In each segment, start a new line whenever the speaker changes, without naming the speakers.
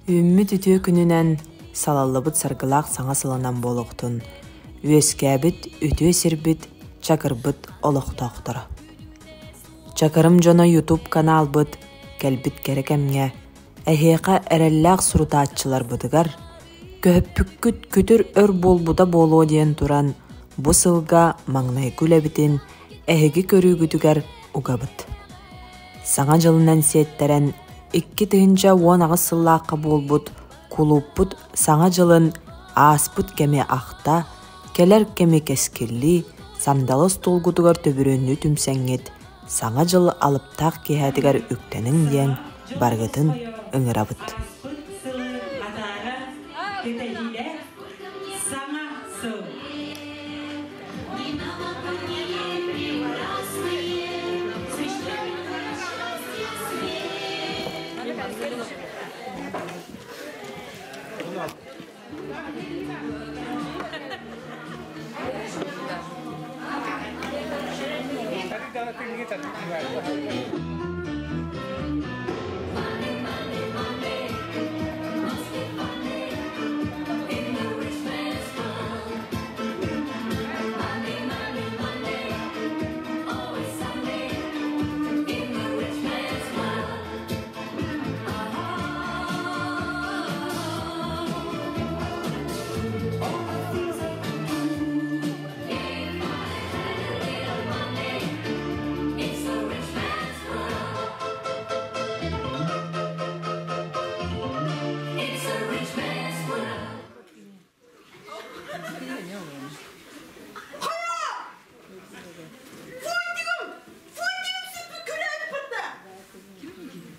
Үүммүт үтүө күнүнэн, салаллыбыт саргылаах саҥа сылынан буолуохтун, үөскээбит үтүө сирбит, Чакырбыт олохтоохторо. Чакырым дьоно YouTube каналбыт кэлбит кэрэ кэмҥэ эһиэхэ эрэллээх сурутааччыларбытыгар көһөппүккүт күтүр өр буолбута буолуо диэн туран, бу сылга маҥнайгы үлэбитин эһиги көрүүгүтүгэр угабыт. Саҥа дьылынан сиэттэрэн 2018 сыллаахха буолбут кулууппут Саҥа дьылын ааспыт кэми ахта, кэлэр кэми кэскиллии, сандалы остуолгутугар төбүрүөннүү түмсэҥҥит, Саҥа дьыл алыптаах киэһэтигэр үктэниҥ диэн барыгытын ыҥырабыт.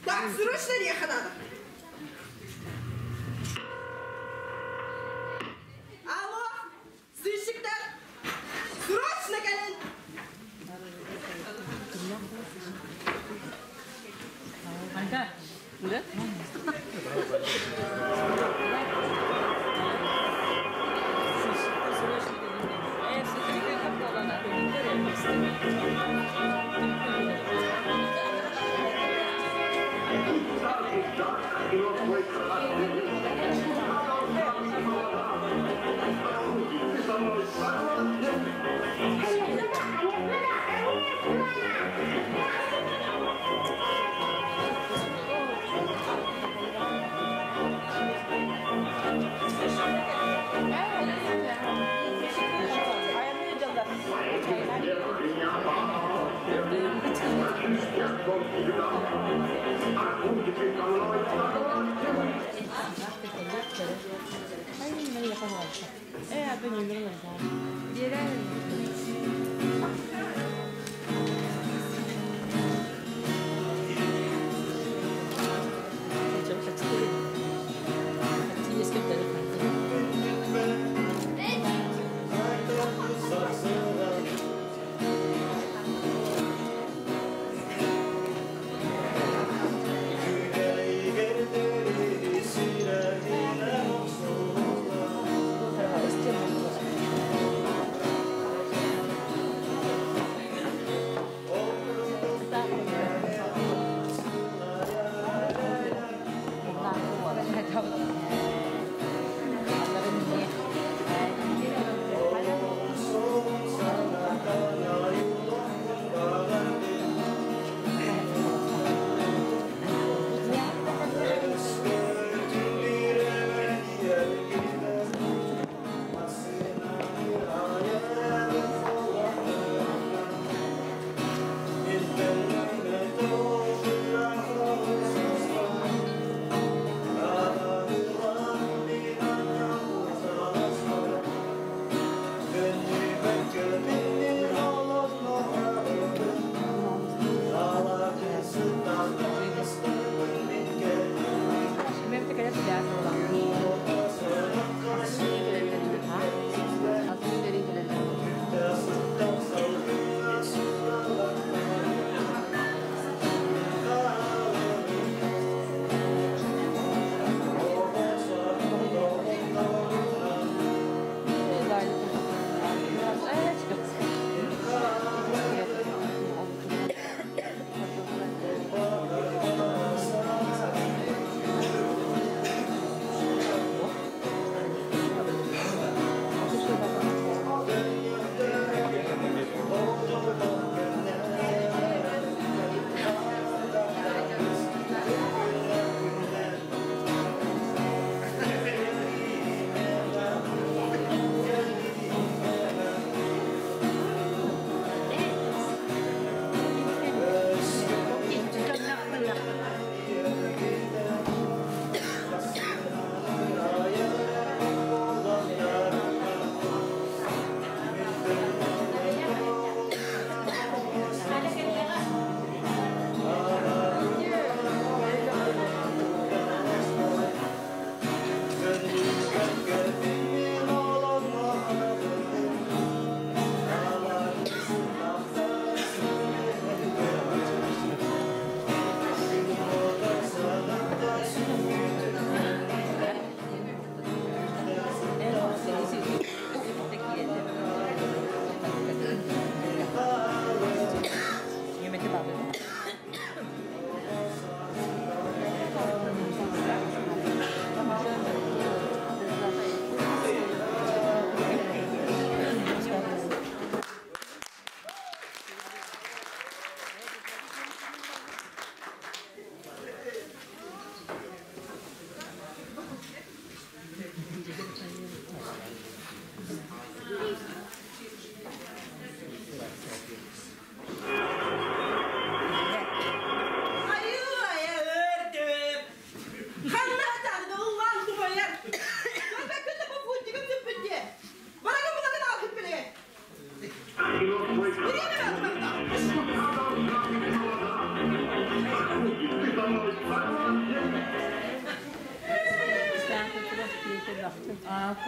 Так, срочно ехать надо. Алло, сыщиктар, срочно кэлин!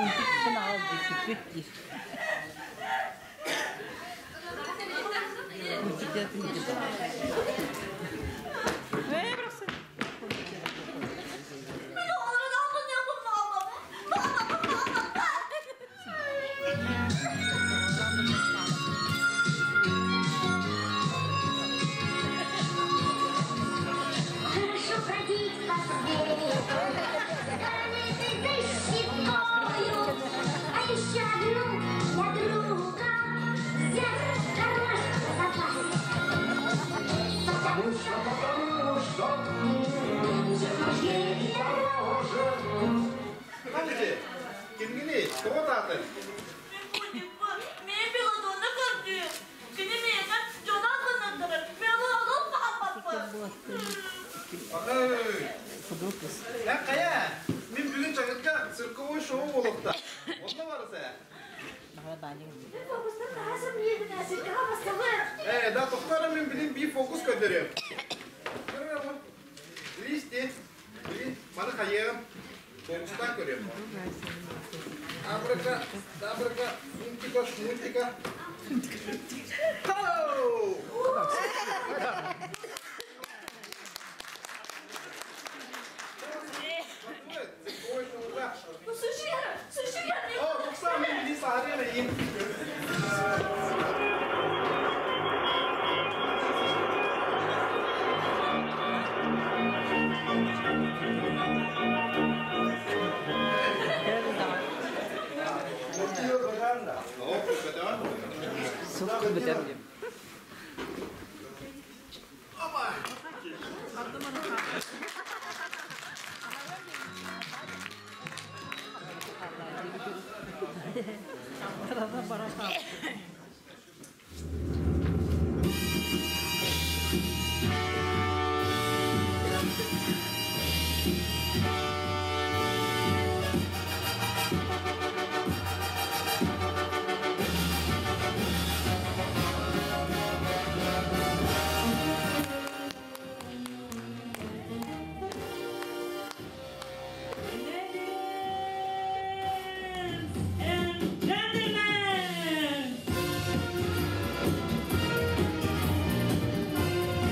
Унтукпун аҕал дии сүппүт дии.
Хорошо бродить по свету, планеты за щекою, а еще одну для друга взять хорош запас. Потому что
Потому что
меньше сложнее и дороже.
Ханжи, кимҥиний, тоҕо ытаатыҥ?
Мин Беладонна көрдүм. Кини миэхэ дьоно албыннаттарар. Мен олох баҕарбаппын.
Ой, эн хайа, мин бүгүн Чакырга цирковой шоу буолуохтаах. Онно барыса.
Фокустан таһасым миэбинэ циркаҕа бастабыт.
Ээ, да тохтоо мин билин биир фокус көрдөрүөм. Көрөр Листи, билин маны хайыам. Фокустан көрүөм. Абрака, дабрака, фунтика, шмунтика. Хоу! Цирковой шоуга.
Суши, суши,
О, тукса мин билин саһарыам эйин. О, көтөҕөн.
Суох бөтөр.
Опа!
Ladies and gentlemen,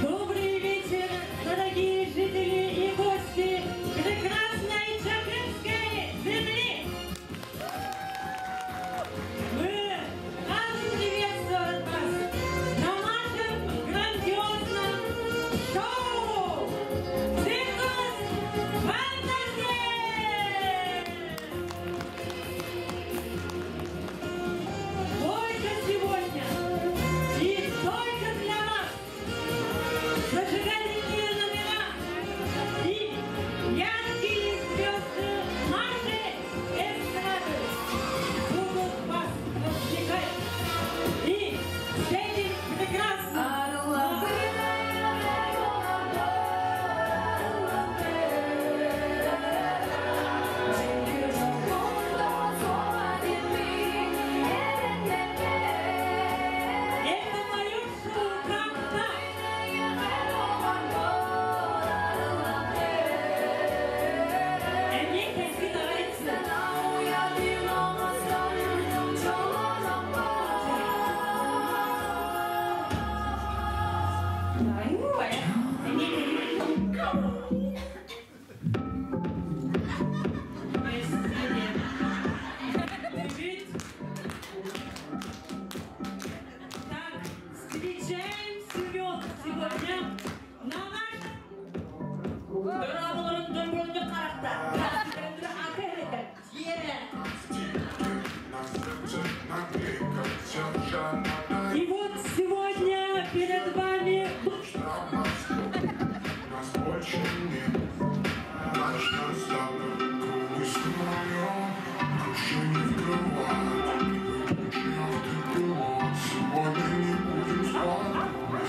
добрый вечер, дорогие жители и гости прекрасной Чакырской земли! Мы рады приветствовать вас на нашем грандиозном шоу «Циркус Фантазия»! Только сегодня и только для вас зажигательные номера и яркие звезды нашей эстрады будут вас развлекать. И с этим прекрасным Это мое шоу как так. Эмиэ кэски нравится. Так, встречаем Семен сегодня на нашем Дорооболоруҥ дьон харахта. И вот сегодня перед вами
Нас больше нет. Сегодня не будем спать, мы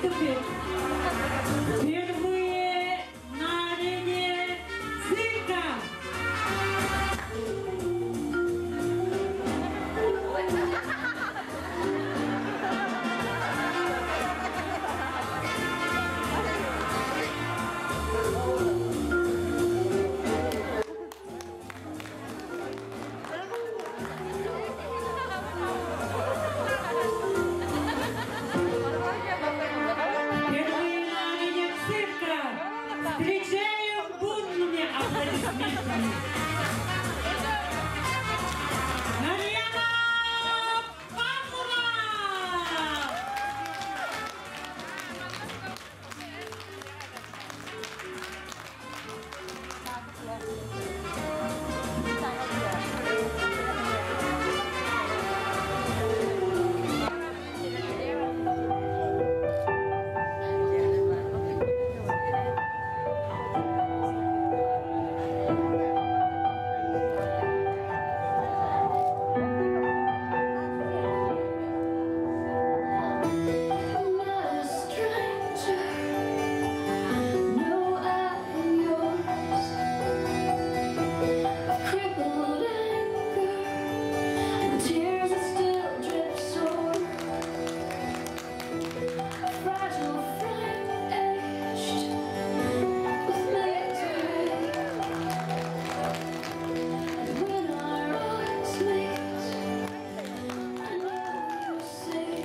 выступит впервые на арене цирка. Впервые на арене цирка встречаем бурными аплодисментами. Нарьяна Павлова!
I'm not a stranger. No, I am yours. Of crippled anger and tears that still drip sore. A fragile frame aged with misery. And when our eyes meet, I know you see.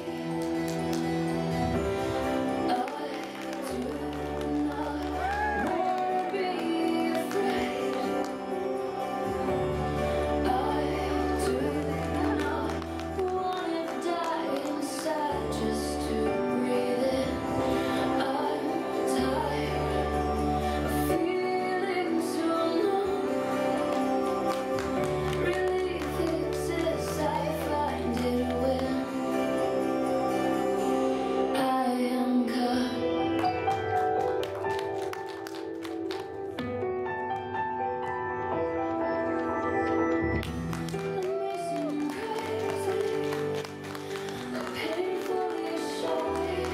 I do not wanna be afraid. I do not wanna die inside just to breathe in. I'm tired of feeling so numb. Relief exists, I find it when I am cut. I may seem crazy, painfully shy,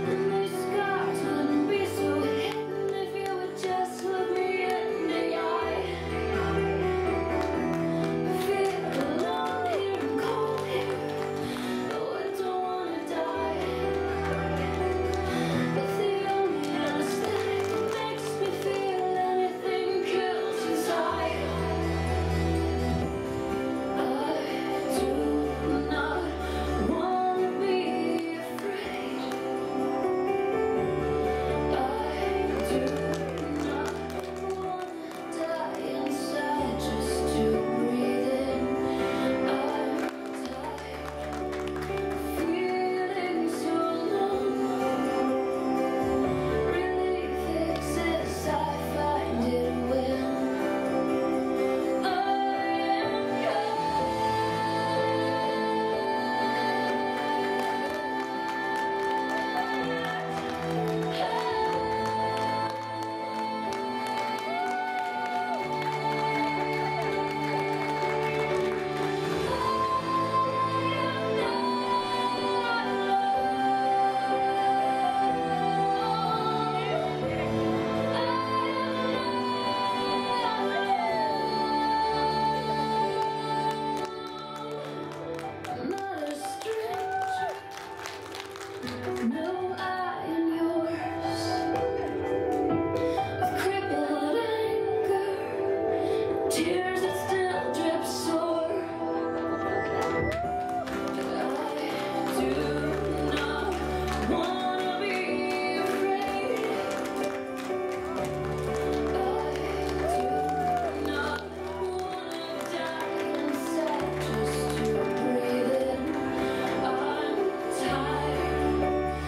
and these scars wouldn't be so hidden if you would just look me in the eye. I feel alone here and cold here, though I don't wanna die. But the only anesthetic that makes me feel anything kills inside. I do not wanna be afraid. I do not wanna die inside just to breathe in. I'm tired of feeling so numb. Relief exists, I find it when I am cut. I'm not a stranger. No, I am yours. Of crippled anger, tears that still drip sore. I do not wanna be afraid. I do not wanna die inside just to breathe in. I'm tired.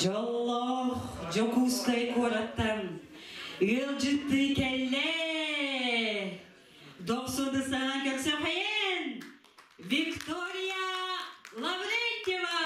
Дьоллоох Дьокуускай куораттан ыалдьыттыы кэллэ! Дохсуну саҥа көрсөхөйөн Виктория Лаврентьева!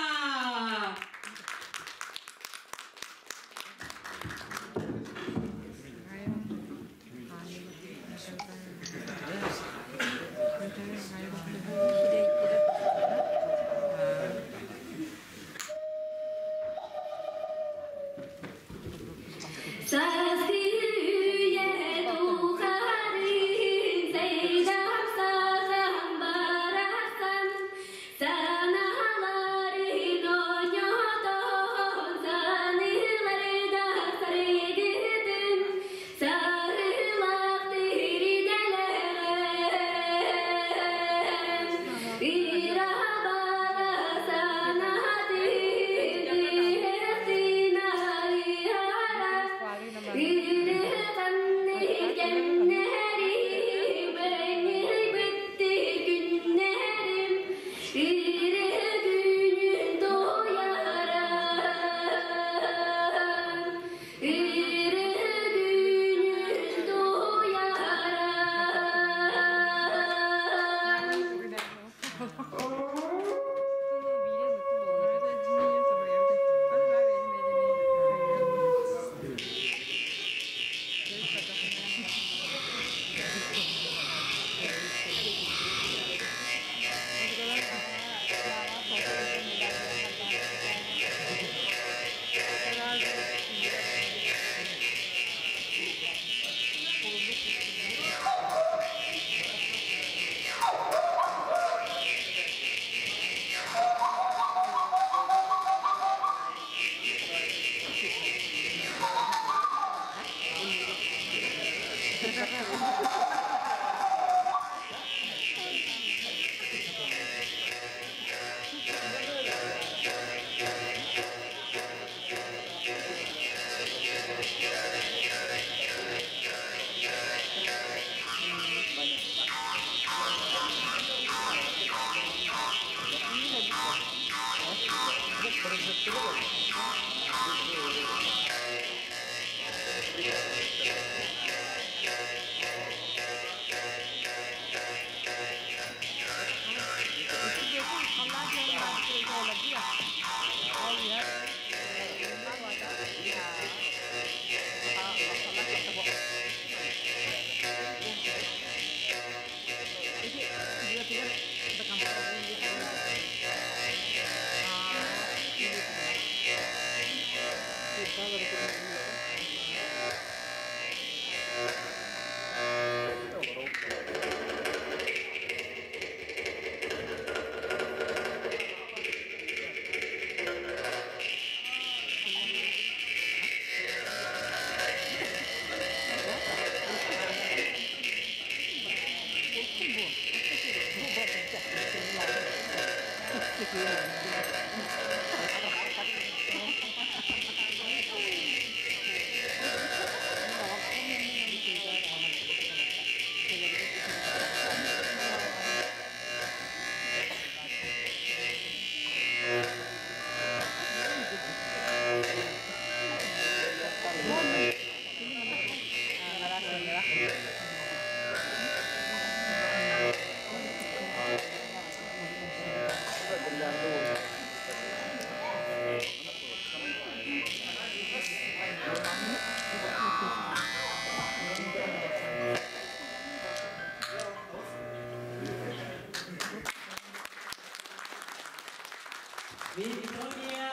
Виктория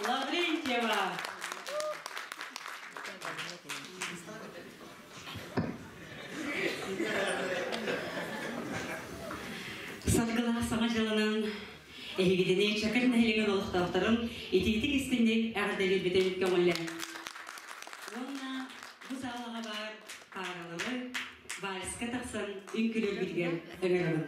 Лаврентьева. Саргылаах саҥа дьылынан эһигитини Чакыр нэһилиэгин олохтоохторун итиитик истиҥник эҕэрдэлиирбитин көҥүллээн. Уонна бу саалаҕа баар пааралары вальска тахсан үҥкүүлэрбитигэр ыҥырабын.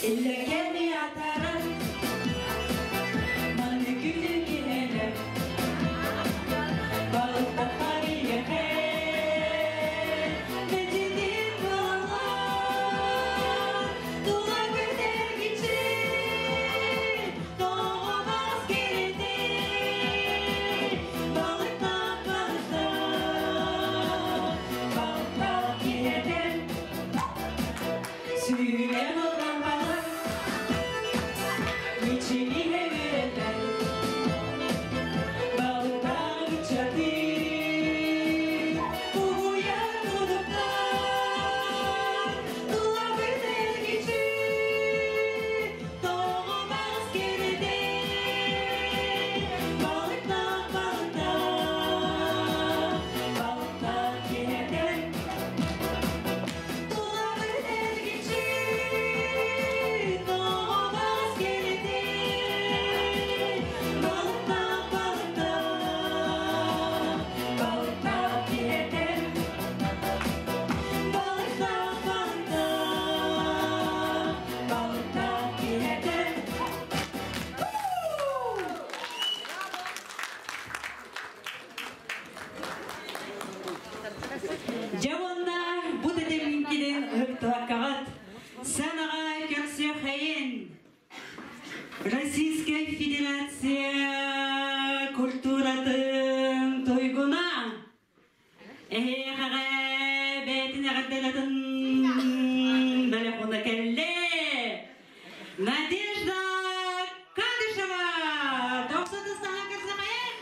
Иллэкэни атаарар Манны күнү киһэлэр Балыктахха киһиэхэ Мэтитин буолар Тула көтөргүчү Тоҕо бас киритин Балыктаах балыктаах Балыктаах киһэтэн Сүүрэн олорон балык Мичилиһэ үөрэтэн Балыктаах ыччаты Угуйар кудуктар Тула көтөргүчү Тоҕо бас киритин Балыктаах балыктаах Балыктаах киһэтэн Тула көтөргүчү Тоҕо бас киритин Балыктаах балыктаах Балыктаах киһэтэн Балыктаах балыктаах Балыктаах киһэтэн. Дьэ уонна бу тэтимҥитин ыһыктыбаккаҕыт сценаҕа көрсүөххэйин Российскай Федерация культуратын туйгуна эһиэхэҕэ бэйэтин эҕэрдэлэтин бэлэхуна кэллэ Надежда Кадышева! Тохсутустаха көрсөҕөйүн!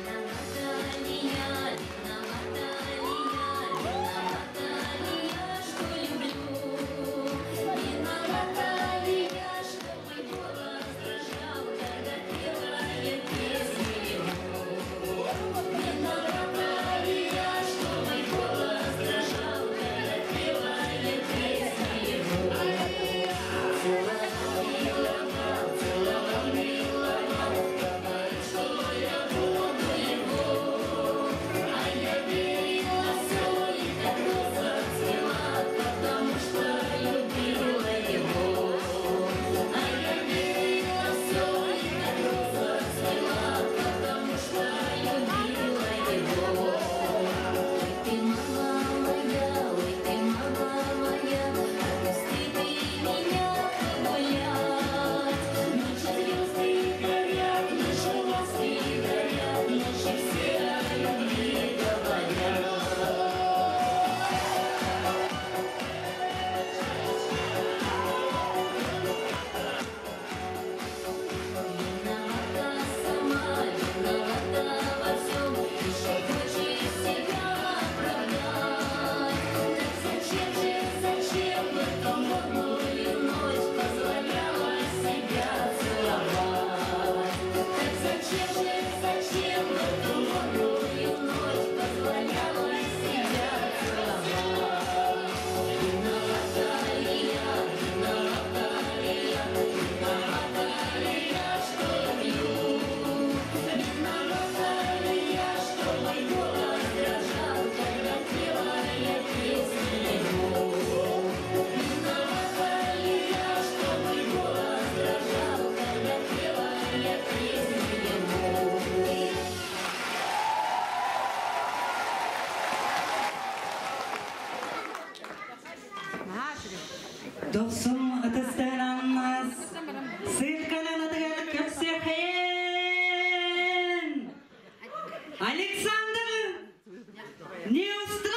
Виновата ли я, виновата ли я, виновата ли я, что люблю? Виновата ли я, что мой голос дрожал, когда пела я песню ему? Виновата ли я, что мой голос дрожал, когда пела я песню ему? Целовал и ломал, целовал и ломал, говорил, что я буду его. А я верила все и как роза цвела, потому что любила его. А я верила все и как роза цвела, потому что любила его. Ой, ты мама моя, ой, ты мама моя, отпусти ты меня погулять. Ночи звезды горят, наши ласки горят, ночи все о любви говорят. Виновата сама, виновата во всем, еще хочешь себя оправдать. Так зачем же, зачем в эту модную ночь позволяла себя целовать? Так зачем же, зачем в эту модную ночь позволяла себя целовать? Виновата ли я, виновата ли я, виновата ли я, что люблю? Виновата ли я, что мой голос дрожал, когда пела я песню ему? Виновата ли я, что мой голос дрожал, когда пела я песню ему?
Дохсун ытыстараннас сырканан атыгар көрсөхэйин Александр Неустроев!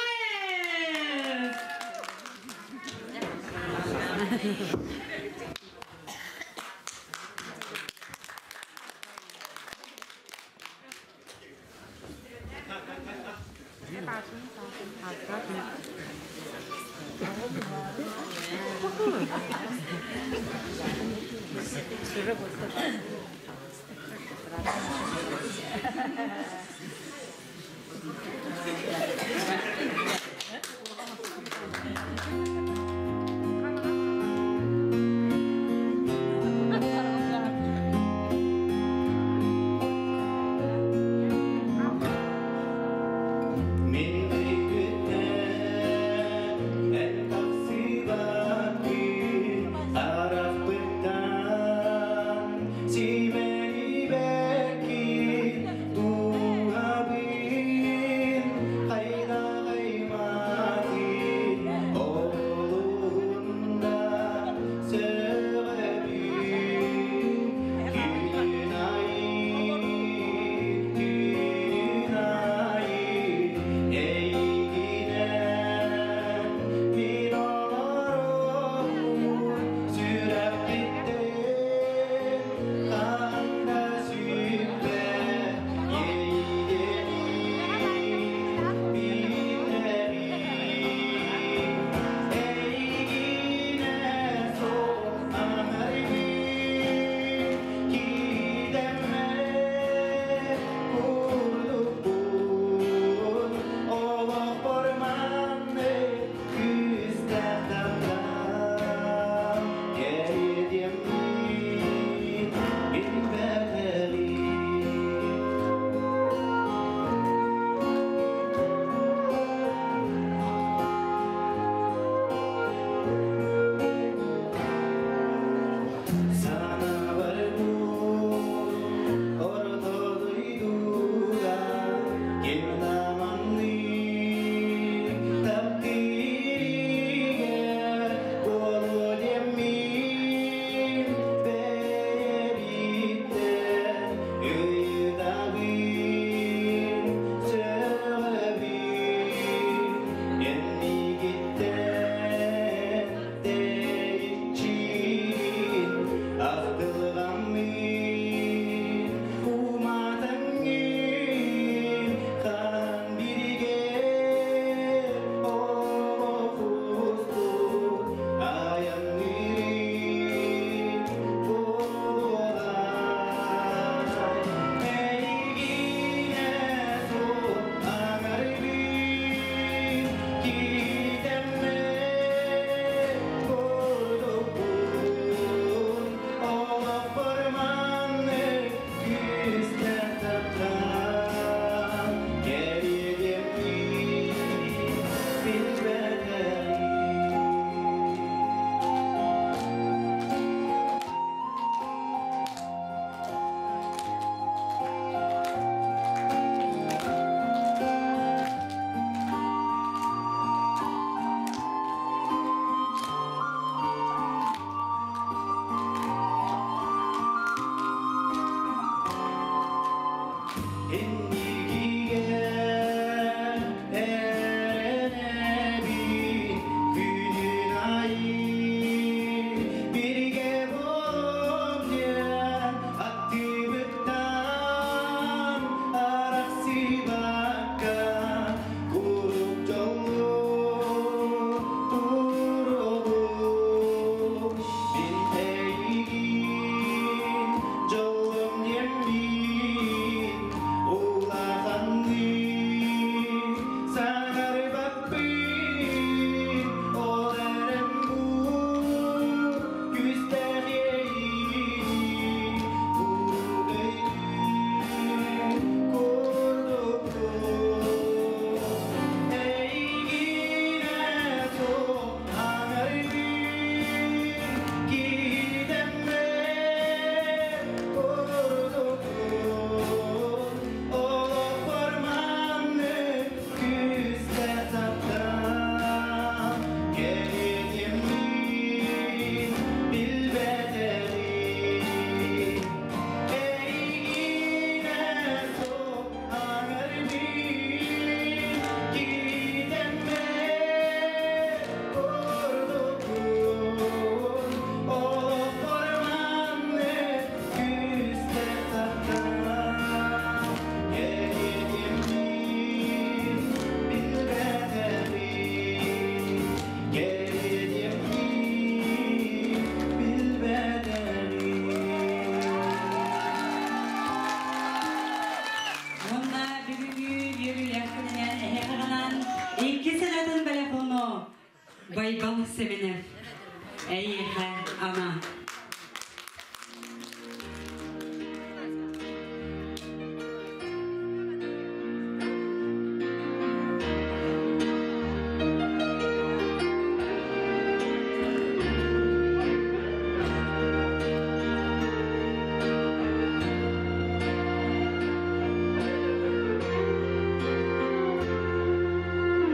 эйиэхэ ана.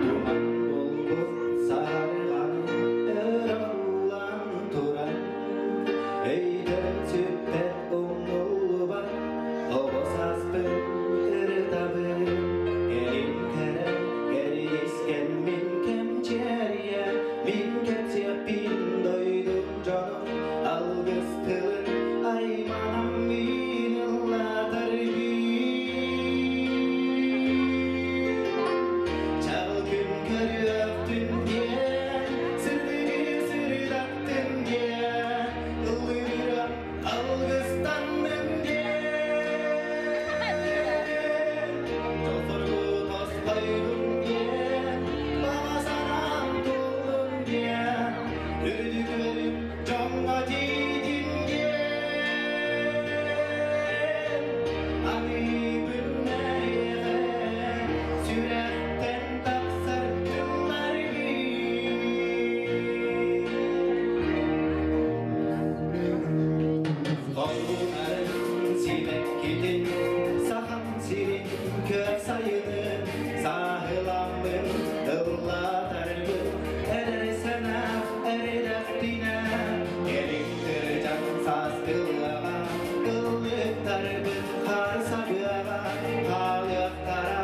Туман буолбут сарҕаны өрө уулаан туран, Өйдөн сүппэт умнуллубат оҕо сааспын ырытабын. Кэлин кэрэ кэрискэн мин кэмчиэрийэ, мин кэпсиэхпин дойдум дьонун алгыс тылын айманам мин ыллатар Чаҕыл күн көрүөхтүн диэн, сырдыгы сырдаттын диэн, ыллыырам алгыстаннын диэн. Дьол-соргу тосхойдун диэн, баҕа санаам туоллун диэн, үрдүк дьоҥҥо тиийдин диэн. Аныыбын эйиэхэ сүрэхтэн тахсар тылларгын. Хойуунарын сибэккитин, сахам сирин күөх сайынын, сааһыламмын ыллатарбын, эрэр санаа эрэдэхтинэ, кэлин кырдьан сааскылаҕа, ыллыктарбын хаар сабыаҕа, хаалыахтара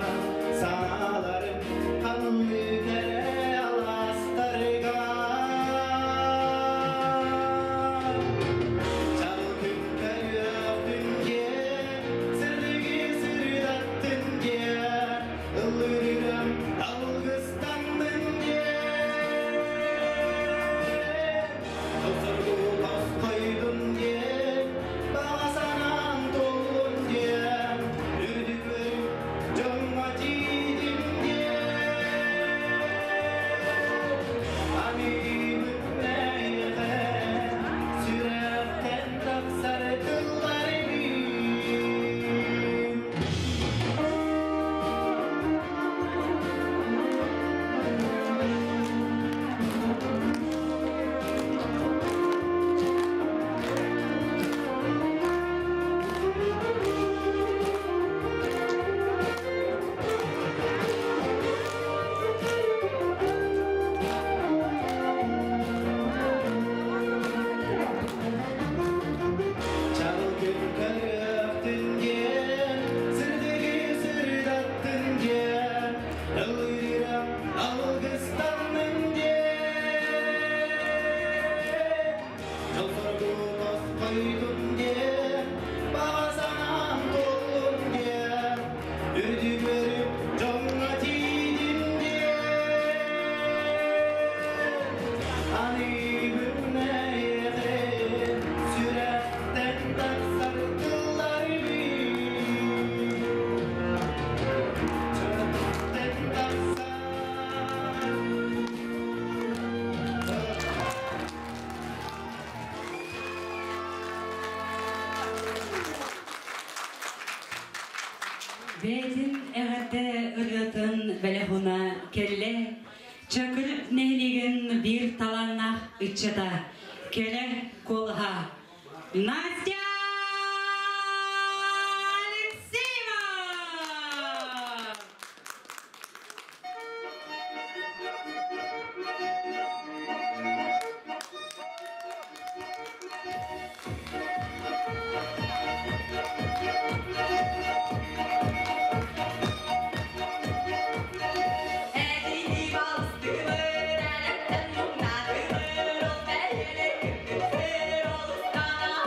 санааларым ханнык эрэ алаастарга. Чаҕыл күн көрүөхтүн диэн, сырдыгы сырдаттын диэн, ыллыырым алгыстаннын диэн. Дьол-соргу тосхойдун диэн, баҕа санаам туоллун диэн, үрдүк дьоҥҥо тиийдин диэн. Аныыбын эйиэхэ сүрэхтэн тахсар тылларбын. Чаҕыл күн көрүөхтүн диэн, сырдыгы сырдаттын диэн, ыллыырам алгыстаннын диэн. Дьол-соргу тосхойдун диэн, баҕа санаам туоллун диэн, үрдүк дьоҥҥо тиийдин диэн. Аныыбын эйиэхэ сүрэхтэн тахсар тылларбын. Сүрэхтэн тахсар.
Бэйэтин эҕэрдэ ырыатын бэлэх ууна кэллэ Чакыр нэһилиэгин биир талааннаах ыччата кэрэ куолаһа Настя Алексеева!
Эдини балыстыгымыр, әләптен мұңнадымыр, ол бәйеле күндіктер, ол ұстана.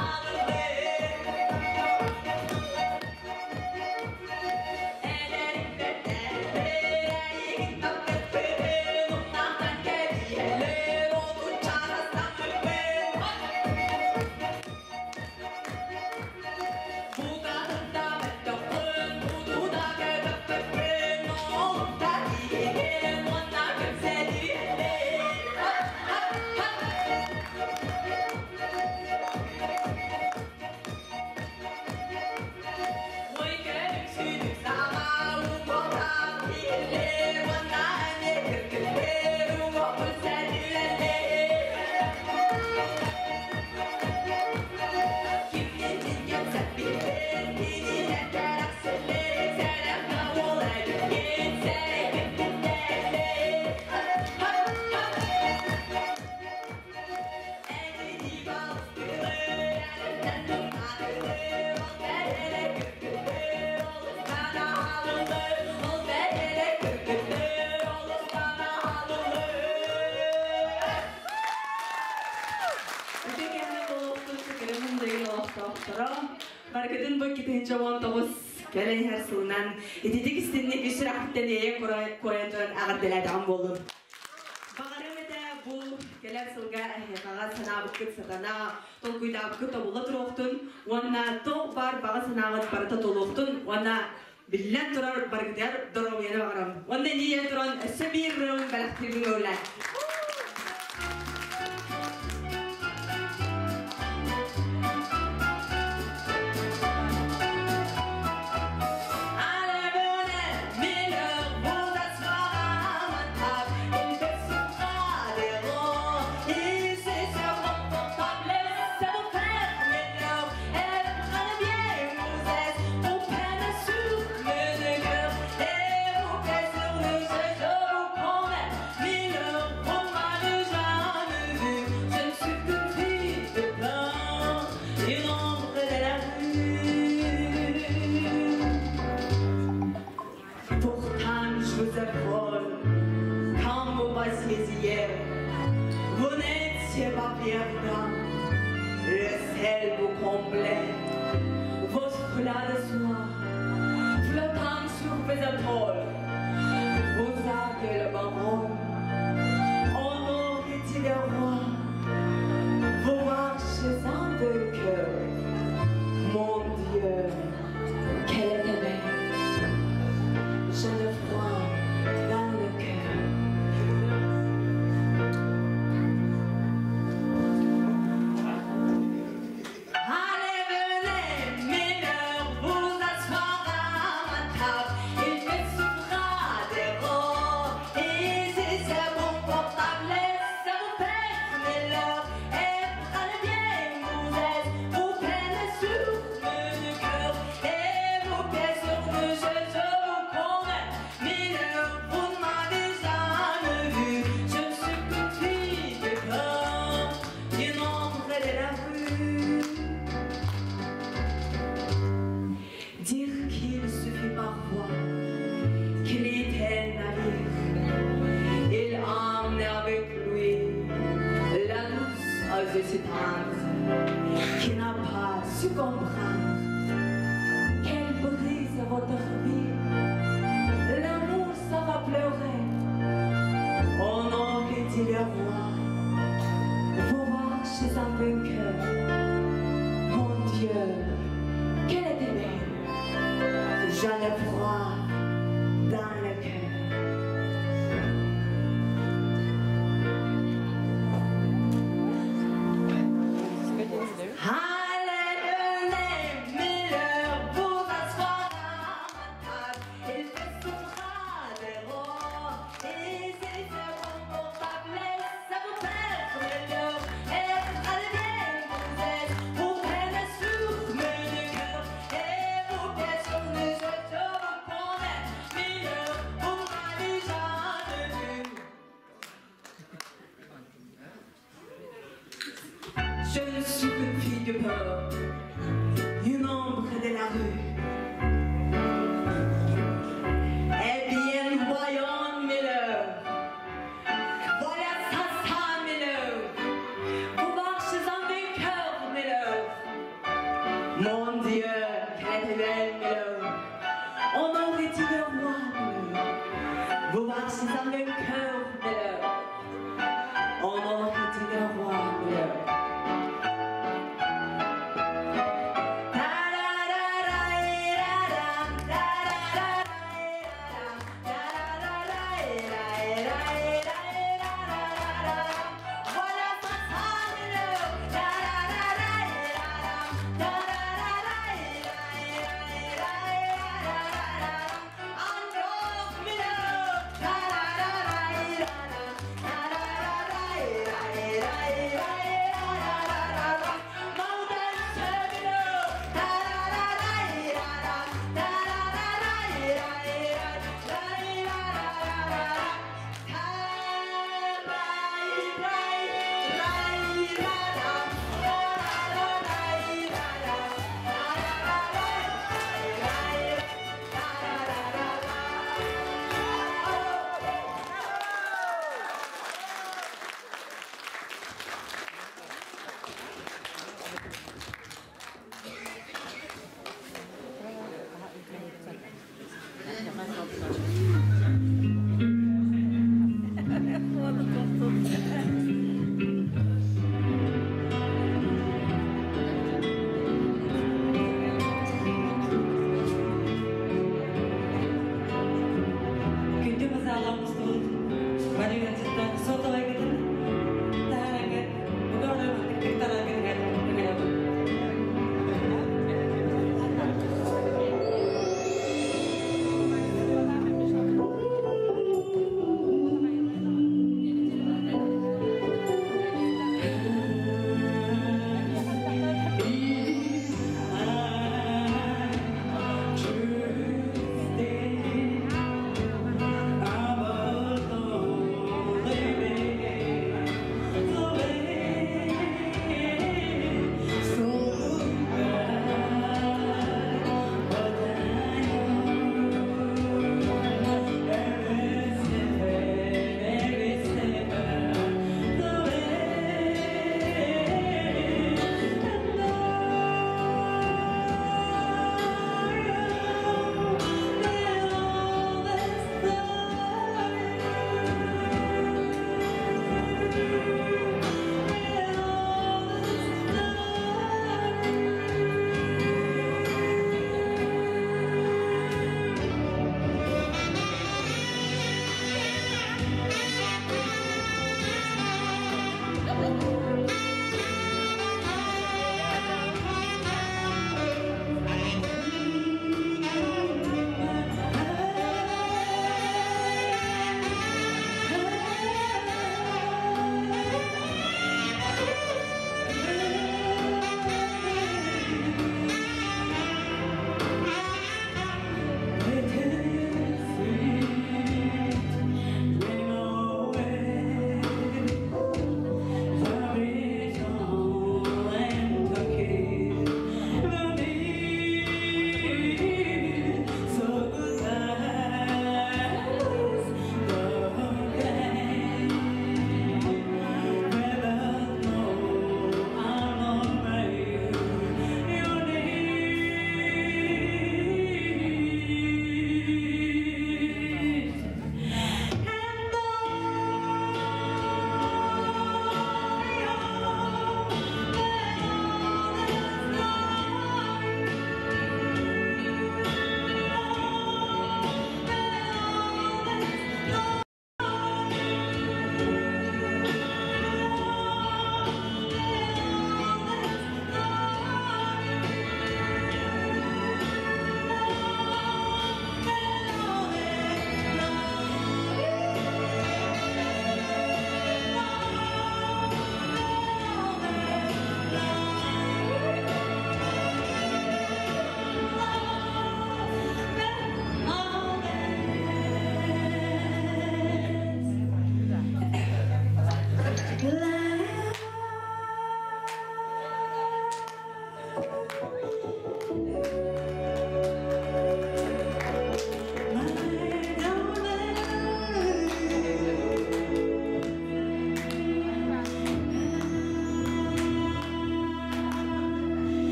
Үтүө кэмҥэ буолуохтун Чакырымын дойун олохтоохторо баргытын бу 2019 кэлэн иһэр сылынан ититик истинник үс сүрэхпиттэн иэйэн куойан туран эҕэрдэлээтэҕим буоллун. Баҕарым этэ бу кэлэр сылга эһиэхэҕэ санаабыккыт сатана, толкуйдаабыккыт тобулла туруохтун уонна туох баар баҕа санааҕыт барыта туолуохтун уонна биллэн турар баргытыгар доруобуйаны баҕарам. Уонна инньэ туран өссө биир ырыабын бэлэхтиирбин көҥүллээ. Allez, venez, Miller, vous asseoir à ma table. Il fait souffrir des ronds. Ici, c'est confortable, c'est vous faire, Miller. Et prenez bien vos aises, vos peines sur le cœur. Et vos plaisirs, je vous promets. Miller, vous m'avez jamais vu. Je ne suis qu'une fille de pain, une ombre de la rue. Pourtant, je vous frôle quand vous passiez hier. Vous n'étiez pas perdant, le sel vous comblait. Votre plat de soie flottant sur vos épaules. Vous avez le bon rôle, on aurait dit le roi. Vous marchez en vainqueur, mon Dieu, quelle était belle. J'ai le froid dans le cœur. Allez, venez, Miller, vous asseoir à ma table. Il fait souffrir des rois. Ici, c'est confortable, ça vous fait, Miller. Et prenez bien vos aises, vos peines sur le cœur. Et vos pieds sur le jeu, je vous promets. Miller, vous ne m'avez jamais vu. Je ne suis qu'une fille de peur, une ombre de la rue. Dire qu'il suffit parfois qu'il était navire. Il emmenait avec lui la douce hésitante qui n'a pas su comprendre qu'elle brise votre vie. L'amour, ça va pleurer. On aurait dit le roi. Vous voir chez un vainqueur. Mon Dieu, qu'elle était belle. J'en ai froid dans le cœur. Allez, venez, Miller, vous asseoir à ma table. Il fait souffrir des rois. Ici, c'est confortable, ça vous fait Miller. Et prenez bien vos aises, vos peines sur le cœur. Et vos pieds sur le jeu, je vous promets. Miller, vous ne m'avez jamais vu. Je ne suis qu'une fille de peur, une ombre de la rue. Eh bien, voyons, Miller. Voilà ça, ça, Miller. Vous marchez en vainqueur, Miller. Mon Dieu, quelle était belle, Miller. On aurait dit le roi, Miller. Vous marchez en vainqueur, Miller. On aurait dit le roi, Miller. Voilà ça, ça, Miller.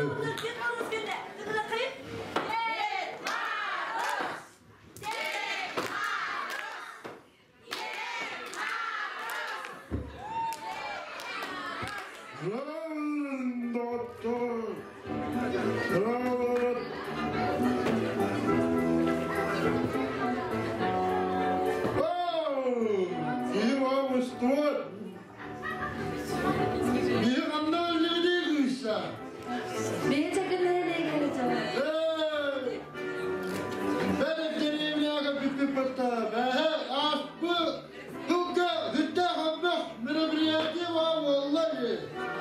Дед Мороз кэллэ. Ыҥыраххайын. Дед Мороз! Дед Мороз! Дед Мороз!
Доктор! Браво! Киһи устуот! Киһи ханна үлэлии кыысса?
Бэйэ чакыннары.
Бәрі деревняға бүппіп бәһе аспы тылга хүтте хамбах мероприятие бар боллар.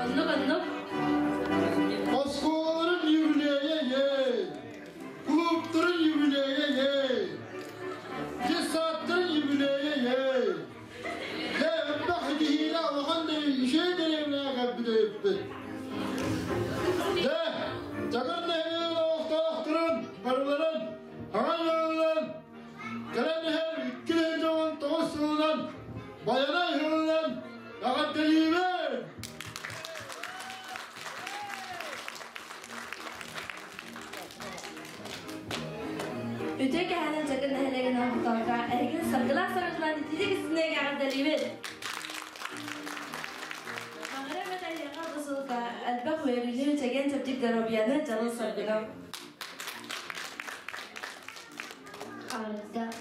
Оннук, оннук.
Оскуолаларын юбилейе ей. Клубтарын юбилейе ей. Детсадтарын юбилейе ей. Де өппөх хидихиилэ улахан ишей деревняға бүппіп. Де, чакыр нэһилиэгин олохтоохторун, барыларын, хаҥан ыалынан, кэлэн иһэр 2019 сылынан, Байанай сылынан эҕэрдэлиибин!
Үтүө кэһэнэн чакын нэһилиэгин олохтоохторо эһигин саргылаах саргылаан итиитик истиҥник эҕэрдэлиибит! Маҥара эһиэхэ бу сылга элбэх үөрүүнү, чэгиэн-чэбдик доруобуйаны, дьолу-соргуну!
Ардах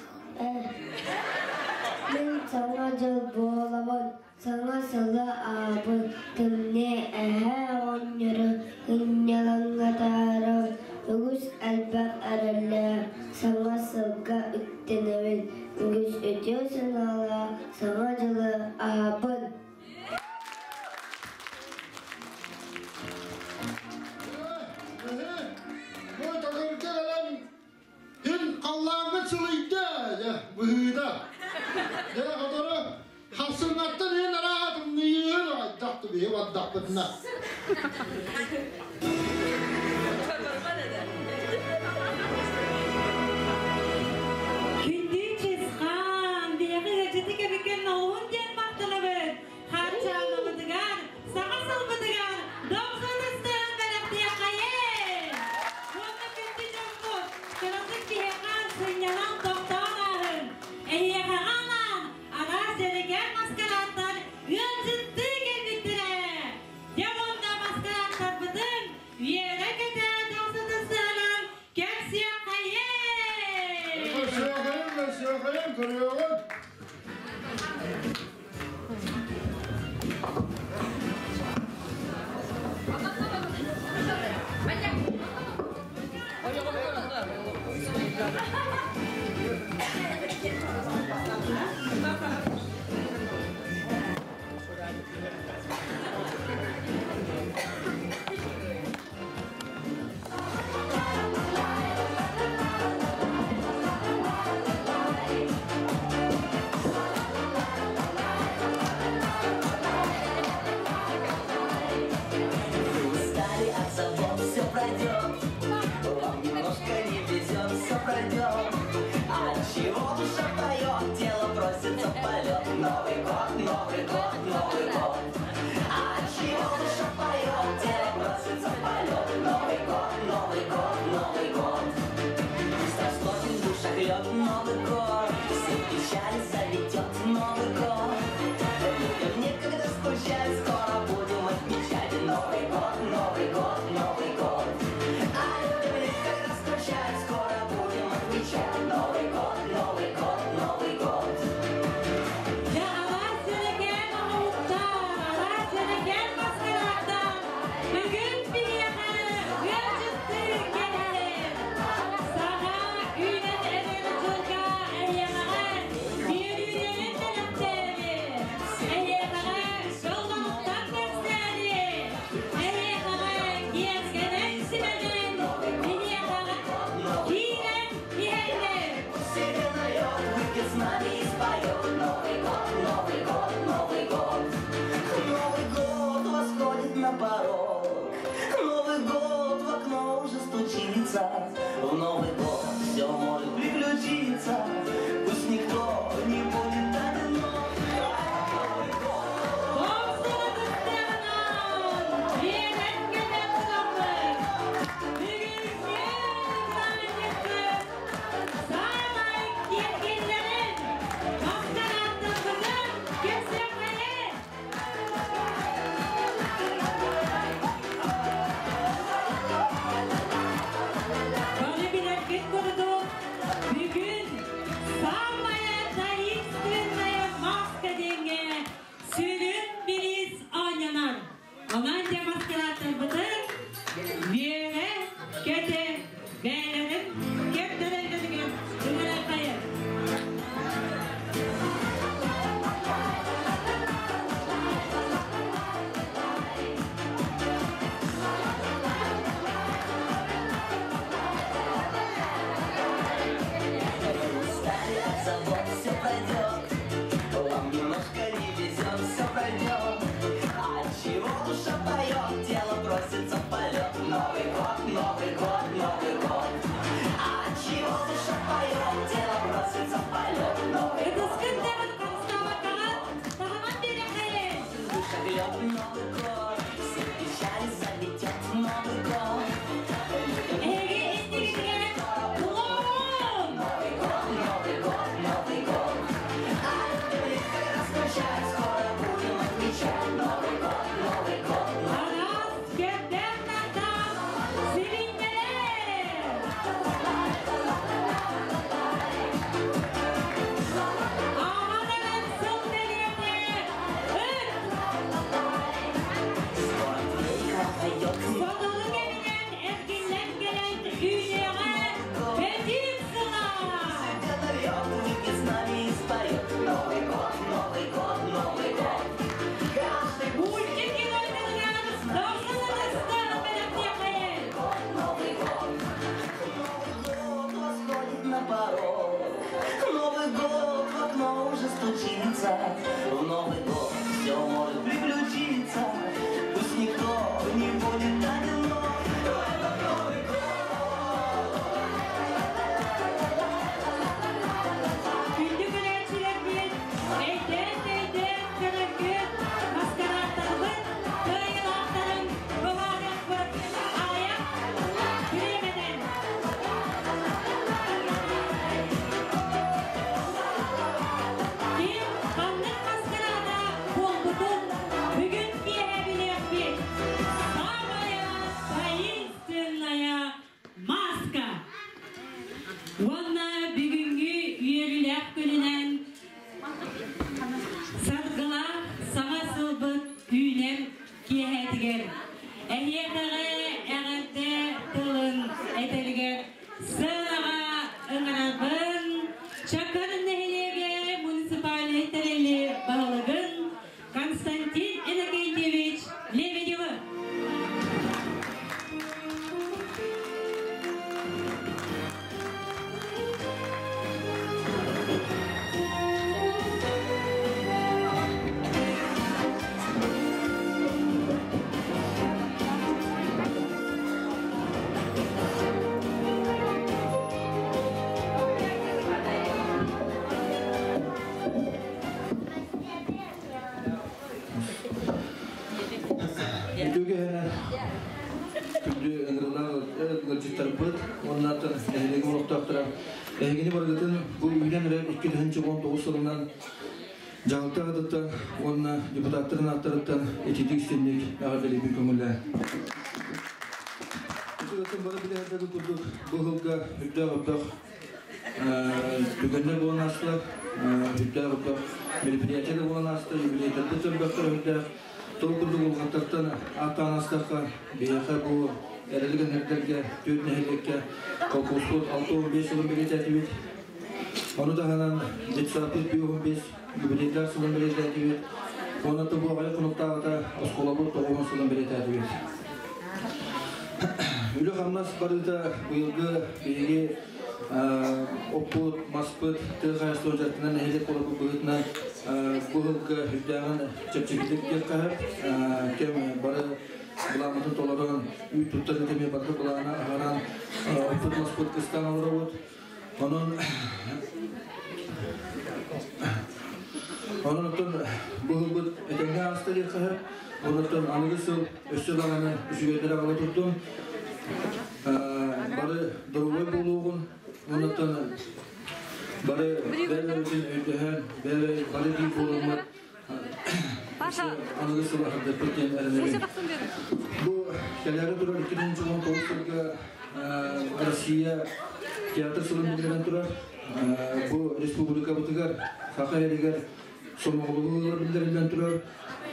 Мин Саҥа дьыл буолабын, саҥа сылы аабын, тымныы эһээ оҕонньору ынньалаҥҥатаарабын, үгүс элбэх эрэллээх саҥа сылга үктэнэбин, үгүс үтүө санаалаах Саҥа дьылы аһабын.
Бу такырга кэлэн Ин халлааҥҥа сылыйда дьэ быһыыта. Дьэ хотору хассыҥҥаттан иһин арааһа тымныйыыһын айдах биһи бардахпытына.
Күндү Чысхаан, биһиэхэ ыалдьыты кэбиккэн олуһун диэн махтанабыт. Харчаанабытыгар, саҥа сылбытыгар дохсун ыстаан бэлэхтиэххэйин! Уонна күндү дьоммут, кыратык биһиэхэ сынньанан тохтоон ааһын. Эһиэхэҕэ анаан араас дьэрэкээн маскарааттар ыалдьыттыы кэлбиттэрэ. Дьэ уонна маскарааттарбытын үөрэ-көтө дохсун ыстаанан кэпсиэххэйин!
Көрсүөххэйин, көрсүөххэйин, көрүөҕүн.
Вы устали от забот, все пройдет. Вам немножко не везет, все пройдет. От чего душа поет, тело просится в полет. Новый год, Новый год, Новый год. От чего душа поет, тело просится в полет. Новый год, Новый год, Новый год. Пусть растопит в душах лед Новый год. Все печали заметет Новый год. Людям некогда скучать, скоро будем отмечать Новый год, Новый год, Новый год. А людям некогда скучать, скоро будем отмечать Новый год, Новый год, Новый год.
Дьэ, араас дьэрэкээн оҥоһуктар, араас дьэрэкээн маскарааттар бүгүн биһиэхэ ыалдьыттыы кэлэллэр. Саҥа үүнэн эрэр дьылга эһиэхэҕэ үөрүүлэрин бэлэхтээри, эһиэхэҕэ дьоллонуктан көрсөөри, эһиэхэҕэ киэргэнэн симэнэн, биһиэхэҕэ киирэн иһэллэр.
Себе наёт, выпьет с нами и споет Новый год, Новый год, Новый год. Новый год восходит на порог. Новый год в окно уже стучится. В Новый год все может приключиться. Пусть никто не будет одинок. Новый год.
Дохсун ытыстарынан, үөрэн кэлэн тураммыт. Онон маскарааттарбытын үөрэ көтө бэйэлэрин көрдөрөллөрүгэр ыҥырарбайын.
Устали от забот, все пройдет. Вам немножко не везет, все пройдет. Отчего душа поет, тело просится в полет. Новый год, Новый год, Новый год. Отчего душа поет, тело просится в полет. Новый год,
Ытыскын харыстаабаккаҕыт таһынан биэриэххэйин.
душа грет, Новый год. Все печали заметет Новый год.
Эһиги иннигитигэр клоун!
Новый год, Новый год, Новый год. А люди когда скучать, скоро будем отмечать Новый год, Новый год.
Араас көрдөөх-нардаах сибиинньэлэр! Ааһан эрэр сыл бэлиэтэ ыт!
Скоро дверь поет.
Сотору кэминэн эргиллэн кэлэн үүнүөҕэ бөтүүк сыла!
Нырнет, выпьет с нами и споет. Новый год, Новый год, Новый год. Каждый
Мультик геройдарыгар дохсун ытыстаах бэлэхтиэххэйин!
Новый год. Новый год восходит на порог. Новый год в окно уже стучится. В Новый год все может приключиться. Пусть никто не будет одинок. Это Новый год.
Күндү көрөөччүлэрбит, өйдөөн-төйдөөн көрөргүт, маскарааттарбыт, кыайыылаахтарын быһаарыахпыт аҕыйах бириэмэнэн. Ким ханнык маскараада буолбутун бүгүн киэһэ билиэхпит. Самая таинственная маска. Уонна бүгүҥҥү үөрүүлээх күнүнэн саргылаах саҥа сылбыт үүнэр киэһэтигэр эһиэхэҕэ эҕэрдэ тылын этэригэр сыанаҕа ыҥырабын Чакыр нэһилиэгэ муниципальнай тэриллии баһылыгын Константин Иннокентьевич Лебедевы.
Үтүө киэһэнэн күндү ыҥырыылаах ыалдьыттарбыт уонна нэһилиэк олохтоохторо, эһигини барыгытын бу үүнэн эрэр 2019 сылынан дьаһалта аатыттан уонна депутаттарын ааттарыттан итиитик истиҥник эҕэрдэлиибин көҥүллээҥ. Итигэттэн бары билэһэрдэрин курдук бу сылга үрдээх үрдэх түгэннэр буолан аастылар, үрдээх үрдэх мероприятиялар буолан ааста, юбилейдарбыт элбэхтэр үрдээх. Тол курдук улахаттартан ааттаан аастахха, биһиэхэ бу эрэлик энэрдэргэ, түөрт нэһилиэккэ колхозпут 65 сылын бэлиэтээтибит. Ону таһынан детсадпыт 55 юбилейдар сылын бэлиэтээтибит. Онон бу аҕыйах хонуктааҕыта оскуолабыт 90 сылын бэлиэтээтибит. Үлэ хамнас барыыта быйылгы биһиги оппут, маспыт, тыа хаһаайыстыбатын дьарыктанар нэһилиэк буоларбыт быһыытынан бу сылга үрдээҕин чэпчэкитик диэххэ кэм бары былааммытын толорон, үүт туттар эмиэ барыта былаана аһаран оппут маспыт кыстаан олоробут. Онон оттон бу сылбыт этэҥҥэ ааста диэххэ, онон аныгы сыл өссө даҕаны үчүгэйдэр аҕала турдун, бары доруобай буолуоҕун, онон бары бэйэ-бэйэбитин өйдөһөн, бэйэ бары биир буоламмыт аныгы сыл аһардаппыт диэн эрэнэбин. Бу кэлээри турар 2019 сылга Россия театр сылын биллэрэн турар. Бу республикабытыгар, Саха сиригэр сомоҕолоһуу биллэриллэн турар.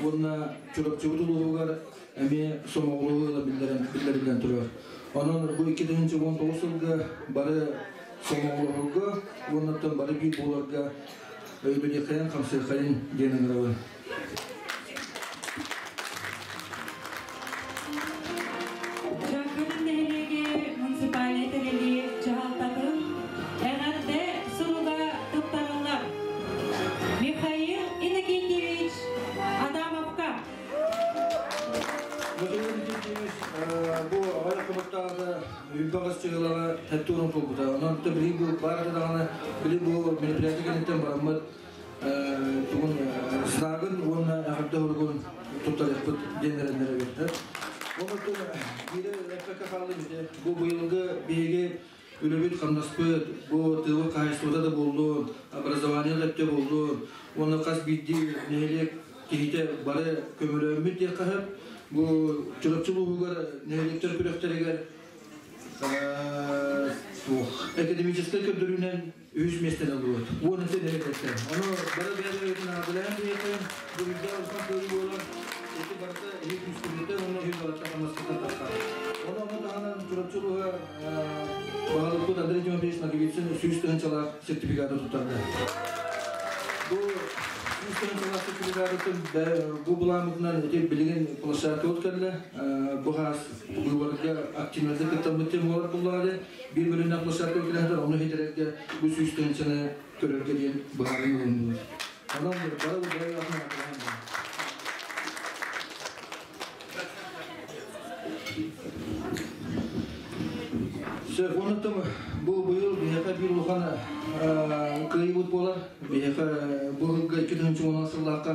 Уонна Чурапчыбыт улууһугар эмиэ сомоҕолоһуу биллэриллэн турар. Онон бу 2019 сылга бары сомоҕолоһорго уоннаттан бары биир буоларга өйүлүнүөххэйин, хамсыаххайын диэн ыҥырабын.
Чакырын нэһилиэги муниципальнай тэрилии дьаһалтатын эҕэрдэ суруга туттарыллар. Михаил Иннокентьевич Адамовка.
Михаил Иннокентьевич бу аҕай кыбыттаҕына үбэҕэс чыгылаҕа хеттуурун толбута. Онон били бу баар даҕаны били бу мероприятие кэнниттэн бараммыт тугун знагын уонна эҕэрдэ суругун туттарыахпыт диэн эрэннэрэбит. Онон биире эппэккэ хааллым ити. Бу быйылгы биһиги үлэбит хамнаспыт, бу тыылы хаһайыстыбата да буоллун, образование да өттө буоллун, уонна хас биирдии нэһилиэк киһитэ бары көмөлөөммүт диэххэ сөп. Бу Чурапчы улууһугар нэһилиэктэр күрэхтэригэр академическай көрдөрүүнэн үһүс миэстэни ыллыбыт. 10 нэһилиэктэр. Ону бары бэйэ-бэйэбитин аҕабылаан диэххэ, бу үрдэ улахан кыайыы буолар. Ити барыта иһи күүскүбүтүттэн уонна иһи балатта хамнаспыттан тахсар. Ону ону таһынан Чурапчы улууһа баһылыкпыт Андрей Тимофеевич Ноговицын 100 тыһыынчалаах сертификаты туттарда. Бу 100 тыһыынчалаах сертификатын бу былааммытынан ити билигин площадка кэллэ. Бу хаас быыбарга активнардык кыттаммыт тем буолар буллаары. Биир бөлүннэх площадка кэлэхтэр, ону хитерерге бу 100 тыһыынчаны көрөргө диэн быһаарыы ылыннылар. Онон бары бары атына. Сөп, онон бу быйыл биһиэхэ биир улахан кыайыбыт буолар. Биһиэхэ бу ыһыгга 2010 сыллаахха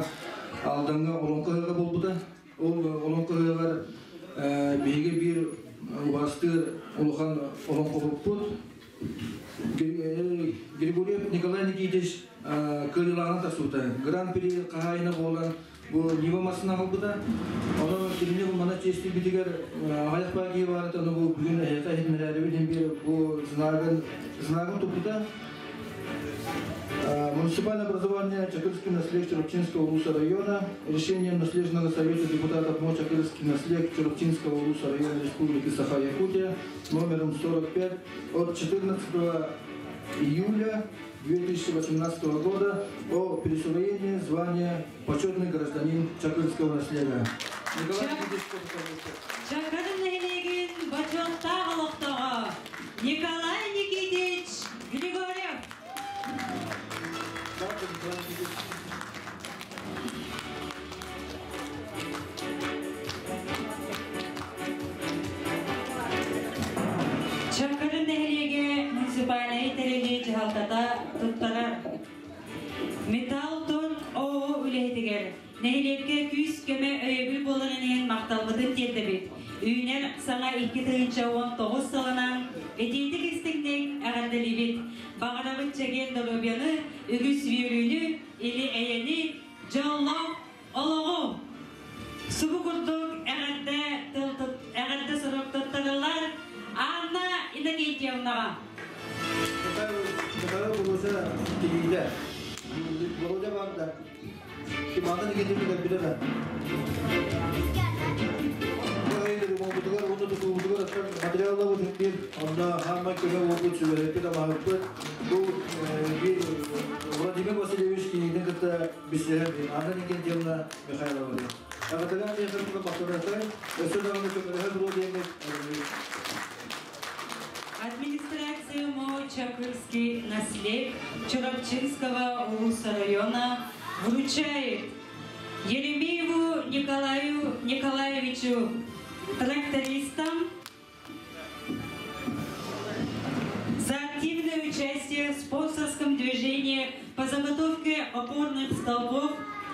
Алдаҥҥа олоҥхо ыһыаҕа буолбута. Ол олоҥхо ыһыаҕар биһиги биир убаастыыр улахан олоҥхоһуппут Григорьев Николай Никитич кыайыылааҕын тахсыбыта. Гран-при хаһаайына буолан бу Нива массыына аҕалбыта. Ону кинини бу мана чиэстиирбитигэр аҕыйах баа баар, ону бу бүгүн эһиэхэ иһитиннэрээрибит биир бу знагын туппута. Муниципальное образование Чакырский наслег Чурапчинского улуса района решением Наследного совета депутатов МО Чакырский наслег Чурапчинского улуса района Республики Саха-Якутия номером 45 от 14 июля 2018 года о присвоении звания почетный гражданин Чакырского наслега. Николай Никитич.
Чакырын нэһилиэгин бочуоттаах олохтооҕо Николай Никитич Григорьев.
Николай Никитич.
Чакырын нэһилиэгэ муниципальнай тэрилии дьаһалтата туттарар. Металл Торг ООО үлэһитигэр нэһилиэккэ күүс көмө өйөбүл буоларын иһин махталбытын тиэрдэбит. Үүнэр саҥа 2019 сылынан итиитик истиҥник эҕэрдэлиибит. Баҕарабыт чэгиэн доруобуйаны, үгүс үөрүүнү, или эйэни, дьоллоох олоҕу. Субу курдук эҕэрдэ тыл эҕэрдэ сурук туттарыллар Анна Иннокентьевнаҕа.
Михаил Володя тиийдэ. Володя бар да. Ким Анна Никитична билэр. Материаллабыт бир, онно хамма көмө болбут сүбэлэппит амаһыппыт. Бу бир Владимир Васильевич кинигин кытта билсиһэр Анна Никитична Михайлова. Агатаган Михайловна мактанартай, өссө даҕаны көмөлөһө туруо диэммит.
Администрация МО Чакырский наслег Чурапчинского улуса района вручает Еремееву Николаю Николаевичу, трактористам, за активное участие в спонсорском движении по заготовке опорных столбов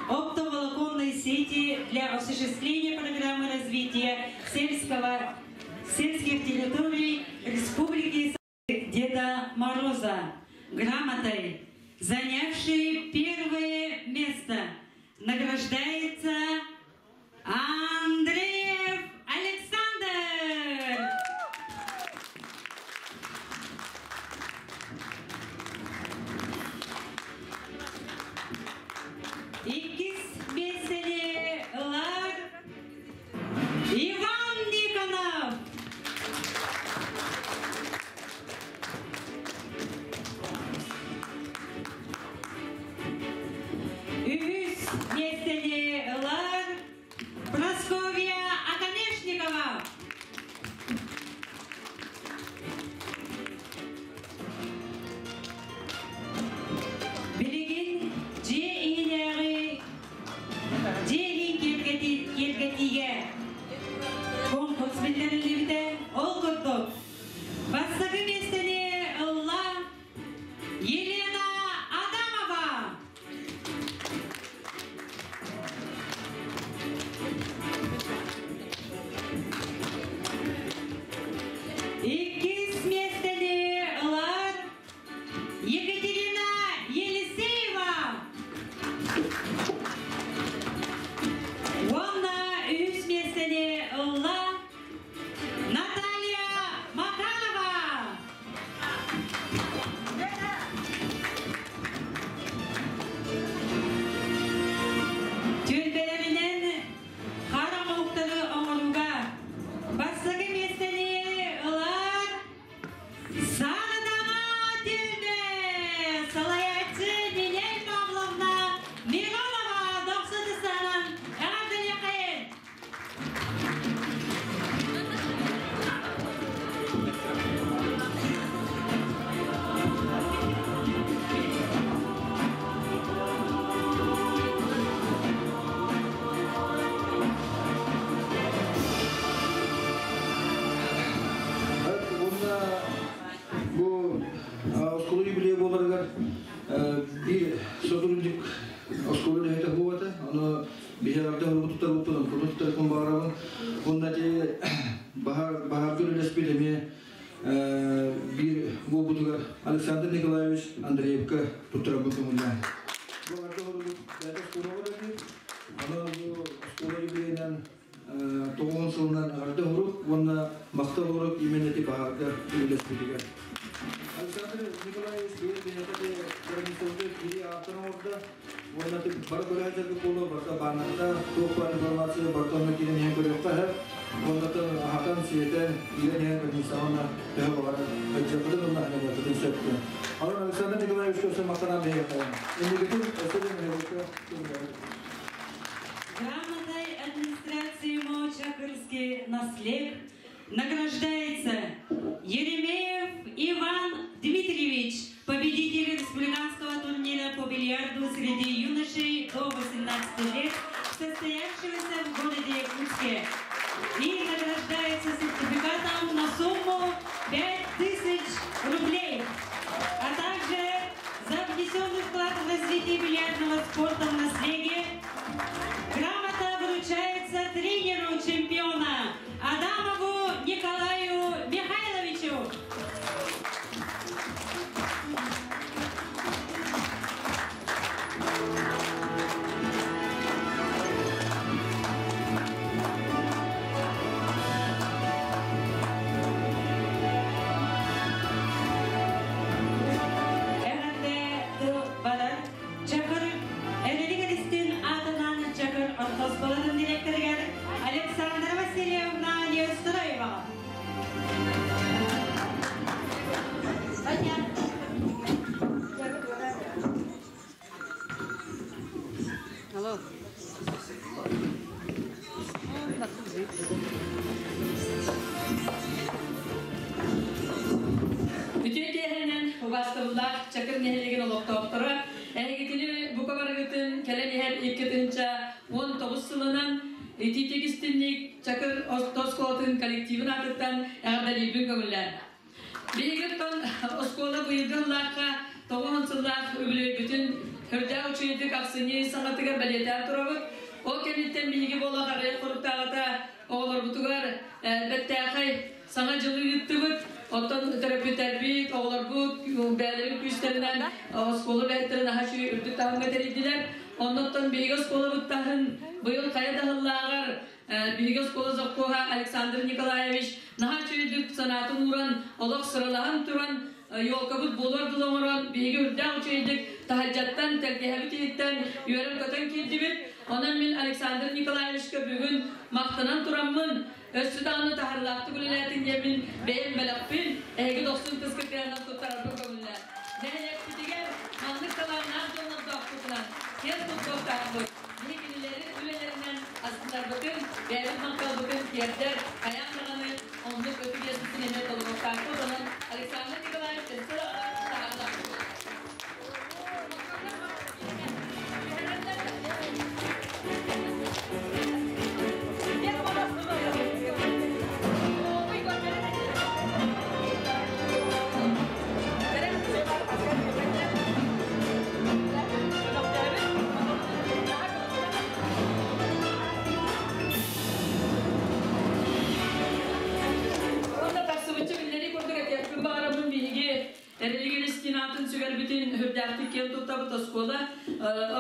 оптоволоконной сети для осуществления программы развития сельских территорий Республики Деда Мороза грамотой, занявший первое место, награждается Андреев Александр. Иккис миэстэни ылар. Иккис миэстэни ылар Екатерина Елисеева. Уонна үһүс миэстэни ылла Наталья Макарова. Түөлбэлэринэн хара оҥоһуктары оҥорууга бастакы миэстэни ылар Саҕадаҕа түөлбэ салайааччы Нинель Павловна Миронова дохсутустанан эҕэрдэлиэххэйин!
Уонна бу оскуола юбилейа буоларыгар биир сотрудник оскуола үлэһитэ буолбата. Ону биһиги туттар уппутун, курдук туттарыппын баҕарабын. Уонна ити баһаарга үлэлэспит эмиэ биир буолбутугар Александр Николаевич Андреевка туттарабын көҥүллээн. Бу арда хорубут бэйэтэ оскуолаҕа үлэлиир. Онон бу оскуола юбилейынан тоҕуон сылынан эҕэрдэ урук уонна махтал урук именно ити баһаарга үлэлэспитигэр. Александр Николаевич бэйэ бэйэтэ границаларга кири ааттан оҥордо уонна бары көрөөччүлэргэ буолуо барыта бааннарда туох баар информация барыта онно киирэн иһэн көрүөххэ сөп. Уонна аһатан, сиэтэн, киирэн иһэн границаҕа төһө баҕарар ыдьыаппытын уонна аһыныахпытын сөп диэн. Онон Александр Николаевичка өссө махтанан биһиэхэ. Инникитин өссө да мөһөбүккэ
Грамотой администрации МО Чакырский наслег награждается Еремеев Иван Дмитриевич, победитель республиканского турнира по бильярду среди юношей до 18 лет, состоявшегося в городе Якутске. И награждается сертификатом на сумму 5000 рублей, а также за внесенный вклад в развитие бильярдного спорта в наследие грамота вручается тренеру чемпиона Адамову Николаю Михайловичу. Эҕэрдэ тыл барар Чакыр Эрэлик Эристин аатынан Чакыр орто оскуолатын директорыгар Александра Васильевна Неустроеваҕа.
Алло.
Үтүө киэһэнэн убаастабыллаах Чакыр нэһилиэгин олохтоохторо, эһигитини бука барыгытын кэлэн иһэр 2019 сылынан итиитик истинник Чакыр орто оскуолатын коллективын аатыттан эҕэрдэлиирбин көҥүллээн. Биһиги оттон оскуола быйылгы сыллаахха 90 сыллаах үбүлүөйбүтүн үрдээх үчүгэйдик ахсынньы саҥатыгар бэлиэтээн турабыт. Ол кэнниттэн биһиги буолах аҕыйах хоруктааҕыта оҕолорбутугар бэртээхэй саҥа дьылы ыыттыбыт. Оттон төрөппүттэрбит, оҕолорбут бэйэлэрин күүстэринэн оскуола үлэһиттэрин аһа үчүгэй үрдүк таһымҥа тэрийдилэр. Оннуттан биһиги оскуолабыт таһын быйыл хайа да сыллааҕар биһиги оскуола завхоһа Александр Николаевич наһаа үчүгэйдик санаатын ууран, олох сыралаһан туран, елкабыт буолуор дылы оҥорон, биһиги үрдээх үчүгэйдик таһырдьаттан, тэлгэһэбит иһиттэн үөрэн-көтөн киирдибит. Онон мин Александр Николаевичка бүгүн махтанан тураммын, өссө даҕаны таһарылаахтык үлэлээтин диэммин бэйэм бэлэхпин эһиги дохсун тыскытыанан туттарарбын көҥүллээн. Нэһилиэкпитигэр маннык талааннаах дьоннордоохпутунан киэн туттуохтаахпыт. Биһи кинилэри үлэлэринэн астынарбытын, бэйэбит махталбытын тиэрдэр, хайаан даҕаны оннук ытык иэспитин эмиэ толоруохтаахпыт. Онон Александр Николаевич өссө даҕаны таһаарылаахпыт. диэммитин үрдээхтик киэн туттабыт оскуола.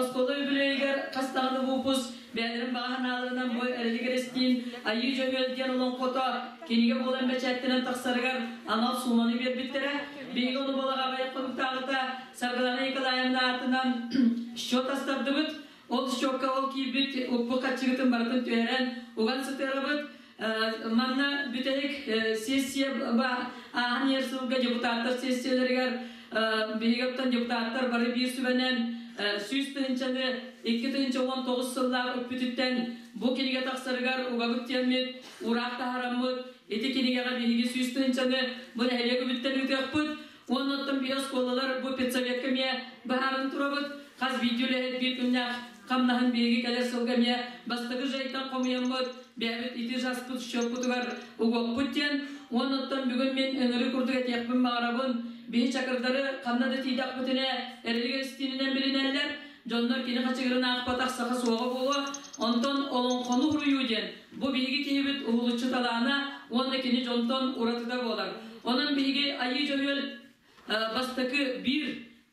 Оскуола үбүлүөйүгэр хас даҕаны выпуск бэйэлэрин баҕа санааларынан бу Эрэлик Эрэстиин Айыы Дьөһүөл диэн олоҥхото кинигэ буолан бэчээттэнэн тахсарыгар анал сууманы биэрбиттэрэ. Биһиги ону балаҕа хонуктааҕыта Саргылана Николаевна аатынан счет астардыбыт. Ол счекка ол киирбит укпу хаччыгытын барытын түһэрэн уган сытыарабыт. Манна бүтэһик сессия ааһан иһэр сылга депутаттар сессияларыгар биһиги оттон депутаттар бары биир сүбэнэн 100 тыһыынчаны 2019 сыллаах үппүтүттэн бу кинигэ тахсарыгар угабыт диэммит уураах таһараммыт, ити кинигэҕэ биһиги 100 тыһыынчаны бу нэһилиэк үбүттэн ыытыахпыт. Уонна оттон биир оскуолалар бу педсоветка эмиэ баһарын турабыт. Хас биирдии үлэһит биир күннээх хамнаһын биһиги кэлэр сылга эмиэ бастакы жайтан хомуйаммыт, бэйэбит ити жаспыт счеппутугар угуохпут диэн. Уонна оттон бүгүн мин ыҥырыы курдук этиэхпин баҕарабын. Биһи чакырдары ханна да тиийдэхпитинэ Эрилик Эристиининэн билинэллэр. Дьоннор кини хачыгырын аахпатах саха суоҕа буолуо. Онтон олоҥхону суруйуу диэн бу биһиги киһибит уһулуччу талаана уонна кини дьонтон уратыта буолар. Онон биһиги Айыы Дьөһүөл бастакы биир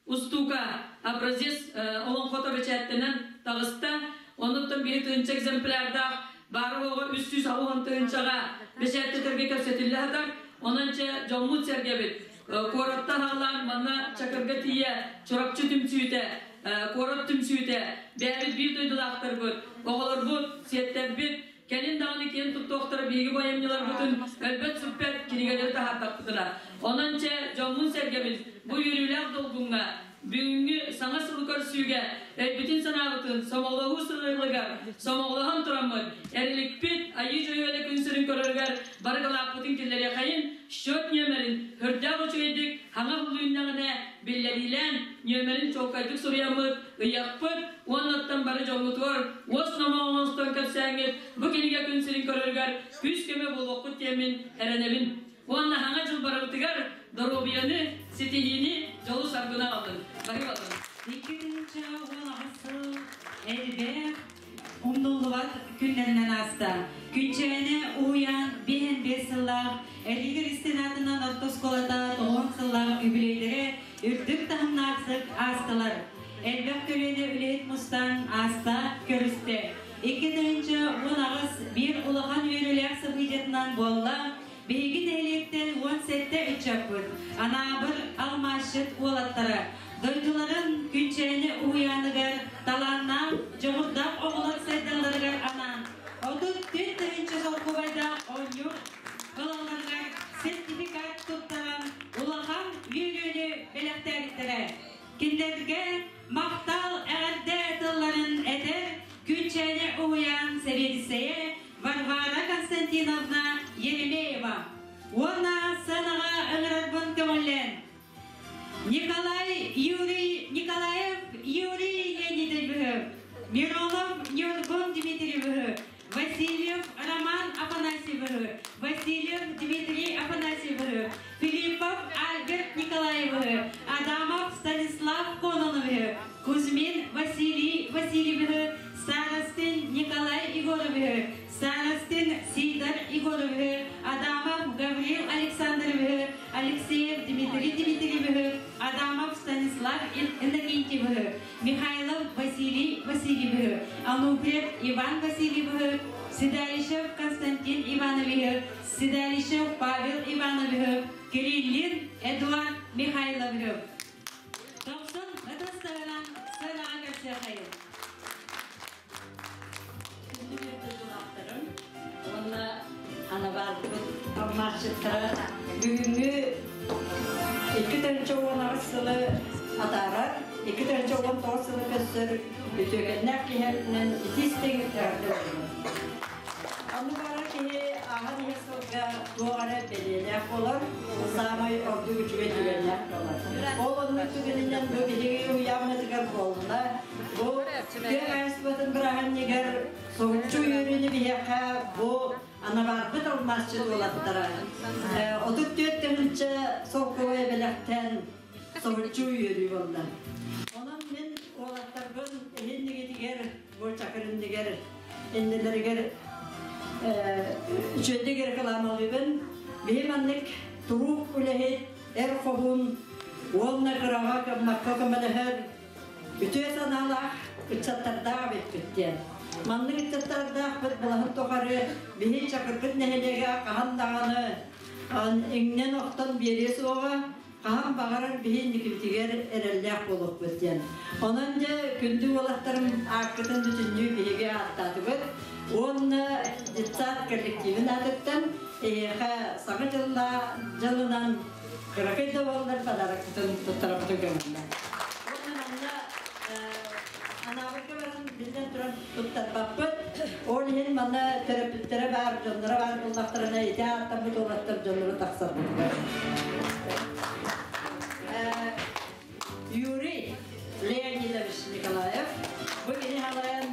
устуука образец олоҥхото бэчээттэнэн таҕыста. Онуттан биир тыһыынча экземплярдаах баары оҕо 360 тыһыынчаҕа бэчээттэтэргэ кэпсэтиллэ сатар. Онон чэ дьоммут сэргэбит. Куораттан аҕалаан манна Чакырга тиийэ Чурапчы түмсүүтэ, куорат түмсүүтэ, бэйэбит биир дойдулаахтарбыт, оҕолорбут, сиэттэрбит, кэлин даҕаны киэн туттуохтара биһиги бу айымньыларбытын өлбөт-сүппэт кинигэлэри таһаардахпытына. Онон чэ дьоммун сэргэбин бу үөрүүлээх долгуҥҥа бүгүҥҥү саҥа сылы көрсүүгэ өйбүтүн санаабытын сомоҕолоһуу сылыгар сомоҕолоһон тураммыт Эриликпит Айыы Дьөһүөлэ күн сирин көрөрүгэр бары кылааппытын киллэриэхэйин, счет нүөмэрин үрдээх үчүгэйдик хаҥа булуйуннаҕына биллэриилээн нүөмэрин чуолкайдык суруйаммыт ыйыахпыт уонна оттон бары дьоҥҥутугар уос номоҕо оҥостон кэпсээҥҥит бу кинигэ күн сирин көрөрүгэр күүс-көмө буолуохпут диэммин эрэнэбин. Уонна хаҥа дьыл барыбытыгар доруобуйаны, ситиһиини, дьолу-саргыны аҕаллын. Бары болун.
2018 сыл элбэх умнуллубат күннэринэн ааста. Күнчээни уһуйаан 55 сыллаах, Эрилик Эристиин аатынан орто оскуолата 90 сыллаах үбүлүөйдэрэ үрдүк таһымнаахтык аастылар. Элбэх көлүөнэ үлэһит мустан ааста, көрүстэ. 2018 биир улахан үөрүүлээх событиетынан буолла. Биһиги нэһилиэктэн 17 ыччаппыт, Анаабыр алмаасчыт уолаттара, дойдуларын Күнчээни уһуйааныгар талааннаах, дьоҕурдаах оҕолор сайдалларыгар анаан, 34 тыһыынча солкуобайдаах оонньуур ылалларыгар сертификат туттаран улахан үөрүүнү бэлэхтээбиттэрэ. Кинилэргэ махтал эҕэрдэ тылларын этэр Күнчээни уһуйаан сэбиэдиссэйэ Варвара Константиновна Еремеева. Уонна сценаҕа ыҥырарбын көҥүллээн. Николай Юрий Николаев Юрий Леонидович, Миронов Ньургун Дмитриевич, Васильев Роман Афанасьевич, Васильев Дмитрий Афанасьевич, Филиппов Альберт Николаевич, Адамов Станислав Кононович, Кузьмин Василий Васильевич, Старостин Николай Егорович, Старостин Сидор Егорович, Адамов Гаврил Александрович, Алексеев Дмитрий Дмитриевич, Адамов Станислав Иннокентьевич, Михайлов Василий Васильевич, Ануфриев Иван Васильевич, Седалищев Константин Иванович, Седалищев Павел Иванович, Кириллин Эдуард Михайлович. Дохсун ытыс тыаһынан сценаҕа көрсүөххэйин.
Уонна анабаарбыт алмаасчыттара бүгүҥҥү 2018 сылы атаарар, 2019 сылы көрсөр үтүөкэннээх киһинэн итии-истиҥ эҕэрдэ буоллун. Онно баара киһи ааһан иһэр сылга туох эрэ бэлиэлээх буолар, саамай ордук үчүгэй түгэннээх буолар. Ол оннук түгэнинэн бу биһиги уйааммытыгар буолла. Бу тыа хаһаайыстыбатын бырааһынньыгар соһуччу үөрүүнү биһиэхэ бу анабаарбыт алмаасчыт уолаттара 34 тыһыынча солкуобай бэлэхтэн соһуччу үөрүү буолла. Онон мин уолаттарбын эһиннигитигэр, бу чакырыннигэр, иннилэригэр үчүгэйдик рекламалыыбын. Биһи маннык туруук үлэһит, эр хоһун. Уонна кыраҕа кыммакка көмөлөһөр үтүө санаалаах ыччаттардаах эбиппит диэн. Маннык ыччаттардаахпыт былаһын тухары биһи Чакырбыт нэһилиэгэ хаһан даҕаны иҥнэн охтон биэриэ суоҕа, хаһан баҕарар биһи инникибитигэр эрэллээх буолуохпут диэн. Онон дьэ күндү уолаттарым ааккытын бүтүннүү биһиги ааттаатыбыт. Уонна детсад коллективин аатыттан эһиэхэ саҥа дьылла дьылынан кыракый да буоллар подарокпытын туттарабытын көҥүллэ. Уонна манна анаабыкка баран биллэн туран туттарбаппыт. Ол иһин манна төрөппүттэрэ баар, дьонноро баар буоллахтарына ити ааттаммыт уолаттар дьонноро тахсарбытыгар. Юрий Леонидович Николаев бу кини халайан,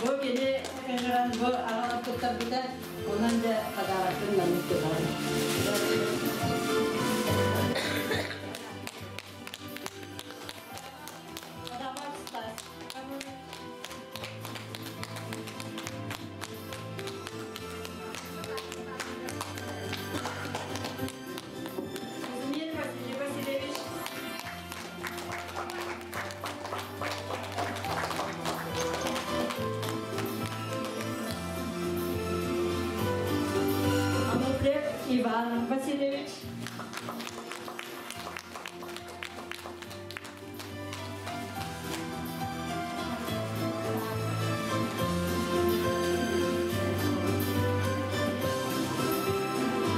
бу кини ыҥыран, бу аҕалан туттарбыта, онон дьэ подарокпын маннык тутабын. Адамов Стас. Кузьмин Василий Васильевич. Ануфриев Иван Васильевич.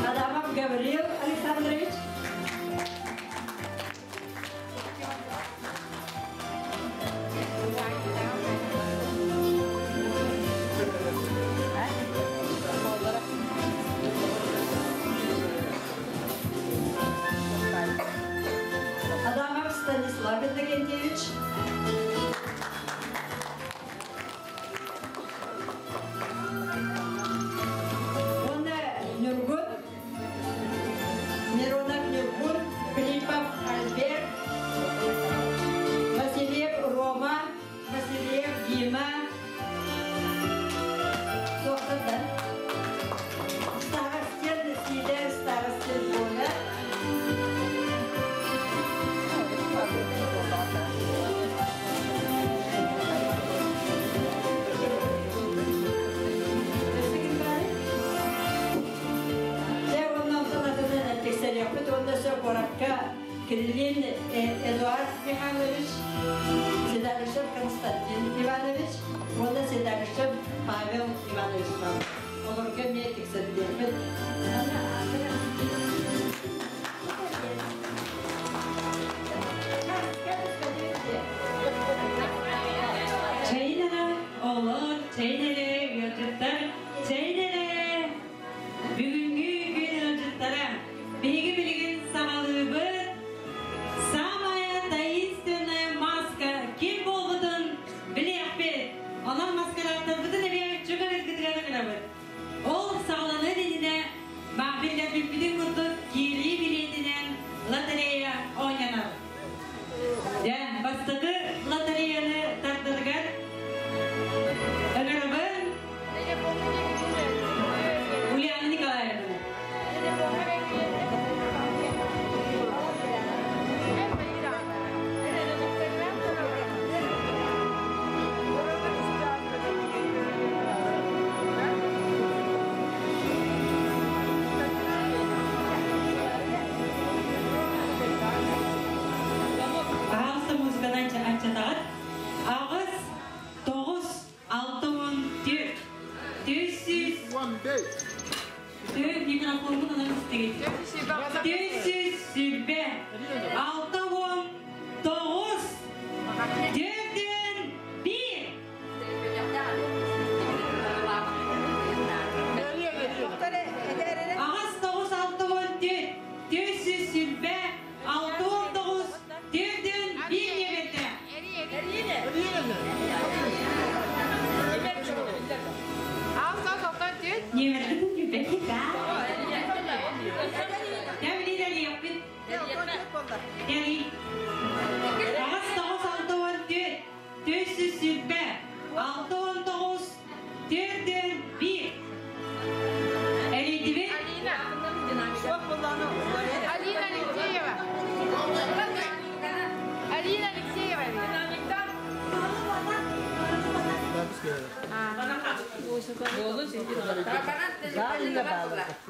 Адамов Гаврил Александрович. Адамов Станислав Иннокентьевич. Уонна Ньургун, Миронов Ньургун, Филиппов Альберт, Васильев Рома, Васильев Дима, Суохтардан. Старостин Сидер, Старостин Коля. Дьэ, уонна онтон атынан тиксэриэхпит уонна өссө куоракка Кириллин Эдуард Михайлович, Седалищев Константин Иванович уонна Седалищев Павел Иванович баар. Олорго эмиэ тиксэрдиэхпит.
Чэйин эрэ, оҕолор, чэйин эрэ, ыалдьыттар, чэйин эрэ! Бүгүҥҥү күн ыалдьыттара, биһиги билигин саҕалыыбыт. Самая таинственная маска ким буолбутун билиэхпит. Онон маскарааттарбытын эмиэ чугаһыргытыгар ыҥырабыт. Ол саҕаланыан иннинэ биллэрбиппитин курдук киирии билиэтинэн лотерея оонньонор. Дьэ, бастакы лотереяны тардарыгар ыҥырабын Ульяна Николаевна. Пожалуйста, музыканан аччатаҕыт. Аҕыс, тоҕус, алта уон түөрт, 400 Түөрт микрофоммун ылан истигит. 420, 69, 41. Аҕыс, тоҕус, 64, 420, 69, 41 ньиэмэтэ. Ньиэмэтин түбэхит Тэбилиилэриэхпит. Тэри. Аҕыс, тоҕус, 64, 420, 69, 41. Эрийдибит.
Алина Алексеева.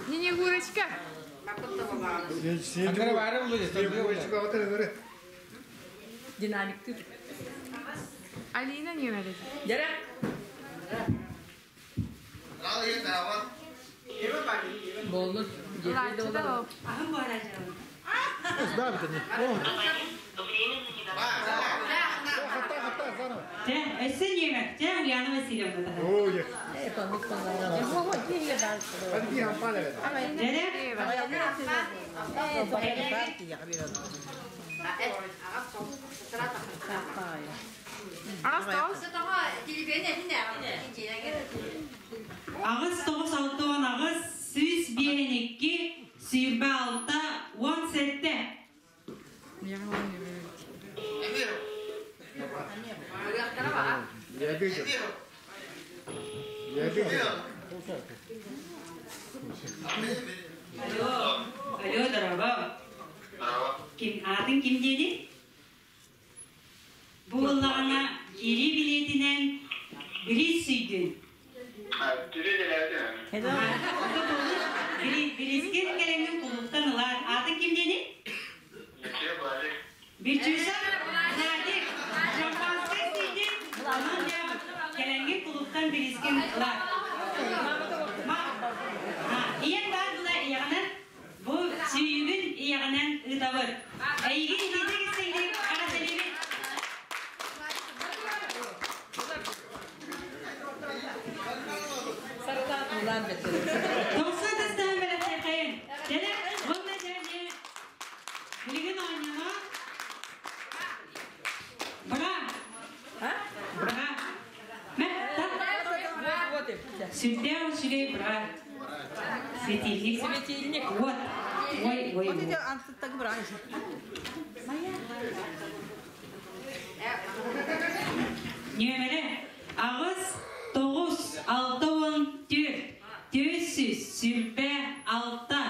Снегурочка.
Динамиктыр.
Алина не надо.
Дәрә. Болну.
Ахын барачам. Те, өссө ньүөмэр. Те, Ульяна Васильевна. Дәрә. Аҕыс тоҕус алта уон аҕыс сүүс биэһин икки сүүрбэ алта уон сэттэ. Алло, алло, дорообо. Ким, аатыҥ ким диэни? Бу буоллаҕына киирии билиэтинэн билиис сүүйдүн. Билискин кэлэҥҥин кулууптан ылаар. Аатыҥ ким диэни? Бичүүсэ Владик. Шампанскай сиидин. Онон дьэ кэлэҥҥин кулууптан билискин ылаар. Ийэҥ баар була ийэҕинэн Бу сүүйүгүн ийэҕинэн ыытабыт. Эйигин итиитик истиҥник эҕэрдэлиибит. Тохсун тастаан бэлэхтиэхэйин. Кэлэ, уонна дьэ билигин оонньоно. Бра! Бра! Мэ, Сүрдээх үчүгэй бра. Светильник.
Светильник.
Вот. Ой, ой, ой. Нүөмэрэ аҕыс, тоҕус, алта уон түөрт, түөрт сүүс, сүүрбэ алта,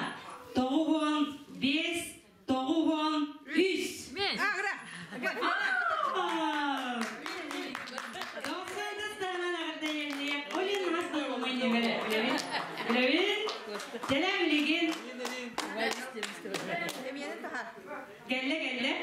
тоҕус уон биэс, тоҕус уон үс. Кэлэ билигин. Кэллэ кэллэ.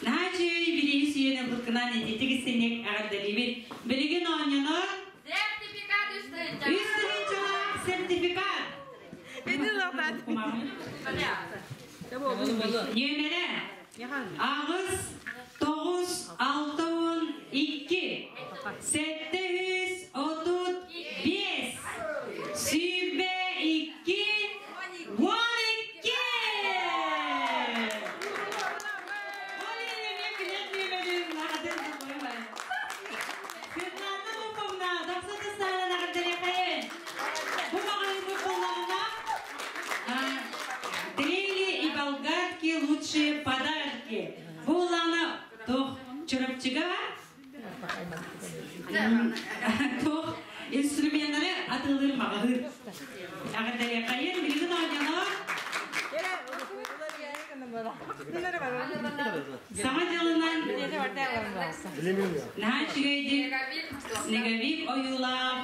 Наһаа үчүгэй билиһи сүйэн ылбыккынан ититик истиҥник эҕэрдэлиибит. Билигин оонньонор
Сертификат үс тыһыынча.
Үс тыһыынчалаах сертификат. Нүөмэрэ аҕыс тоҕус алта уон икки сэттэ үс отут биэс сүүрбэ икки уон икки. Светлана Луковна, тахса тастаанан эҕэрдэлиэхэйин. Бу маҕаһыынбыт буоллаҕына, дрели и болгарки лучшие подарки. Бу буоллаҕына туох Чурапчыга туох инструменнары атыылыыр маҕаһыын. Эҕэрдэлиэхэйин, билигин оонньонор Саҥа дьылынан наһаа үчүгэйдик снеговик ойуулаах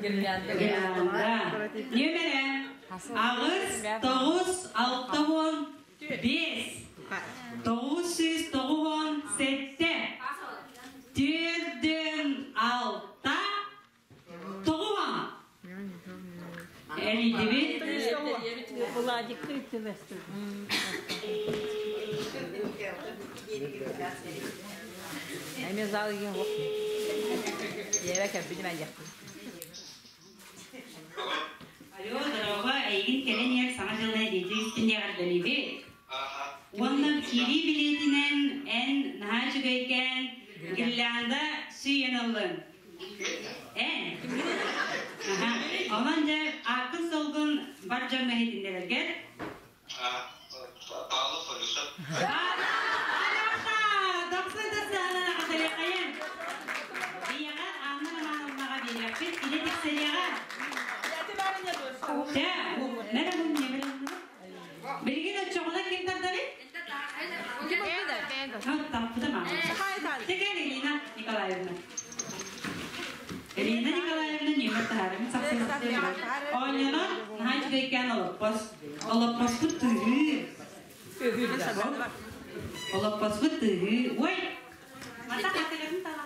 гирлянда. Нүөмэрэ аҕыс тоҕус алта уон биэс тоҕус сүүс тоҕус уон сэттэ түөрдүн алта тоҕуһа эрийдибит.
Эми зал igen
Алло, дорога, эйигин кэлэн иһэр Саҥа дьылынан итиитик истиҥ эҕэрдэлиибит. Уонна киирии билиэтинэн эн наһаа үчүгэйкээн гирлянда сүүйэн ыллыҥ. Эн? Аха. Онон дьэ ааккын-суолгун бар дьоҥҥо иһитиннэрэргэр.
Павлов Алеша.
Алеша! Дохсун тасыһанан аҕаталыахайын. Ийэҕэ Анна Романовнаҕа биэриэхпит, кини тиксэриэҕэ. Чэ, мэр Билигин оччоҕуна ким тардарый? Таппыта маама. Чэ, Ирина Николаевна. Ирина Николаевна. Оонньонор наһаа үчүгэйкээн олоппос. Олоппоспут тыаһыыр. Олоппоспут тыаһыыр. Ой! Мата хатыгатын тала.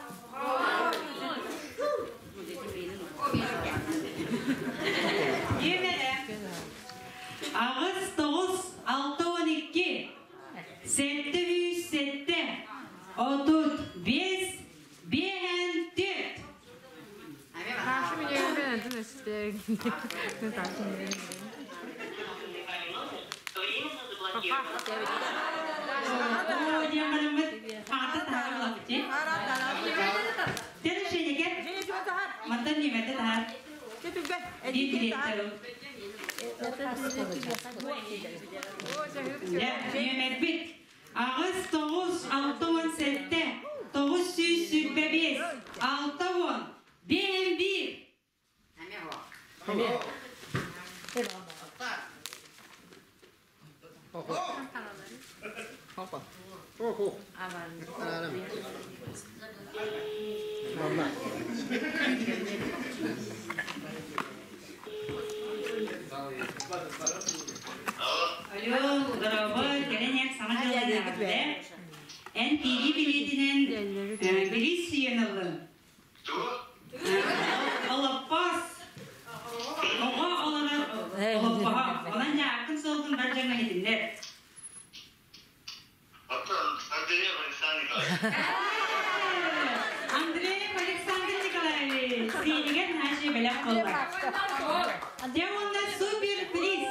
Нүөмэрэ 8 9 6 12 707 35 5 4. Мантан нүөмэрдэ таһаар. Биир билиэттэри. Нүөмэрбит 8 9 67 925 6 10 5 1. Алло, дорогой, кэлэн саҥа дьыллан эҕэрдэ. Эн киирии билиэтинэн билис сүйэн ыллыҥ. Олоппос. Оҕо олорор олоппоһо. Онон дьааккын суолгун бар дьоҥҥо иһитиннэр. Андреев Александр Николаевич, сиэнигэр наша бэлэх буолла. Дьэ уонна супер приз.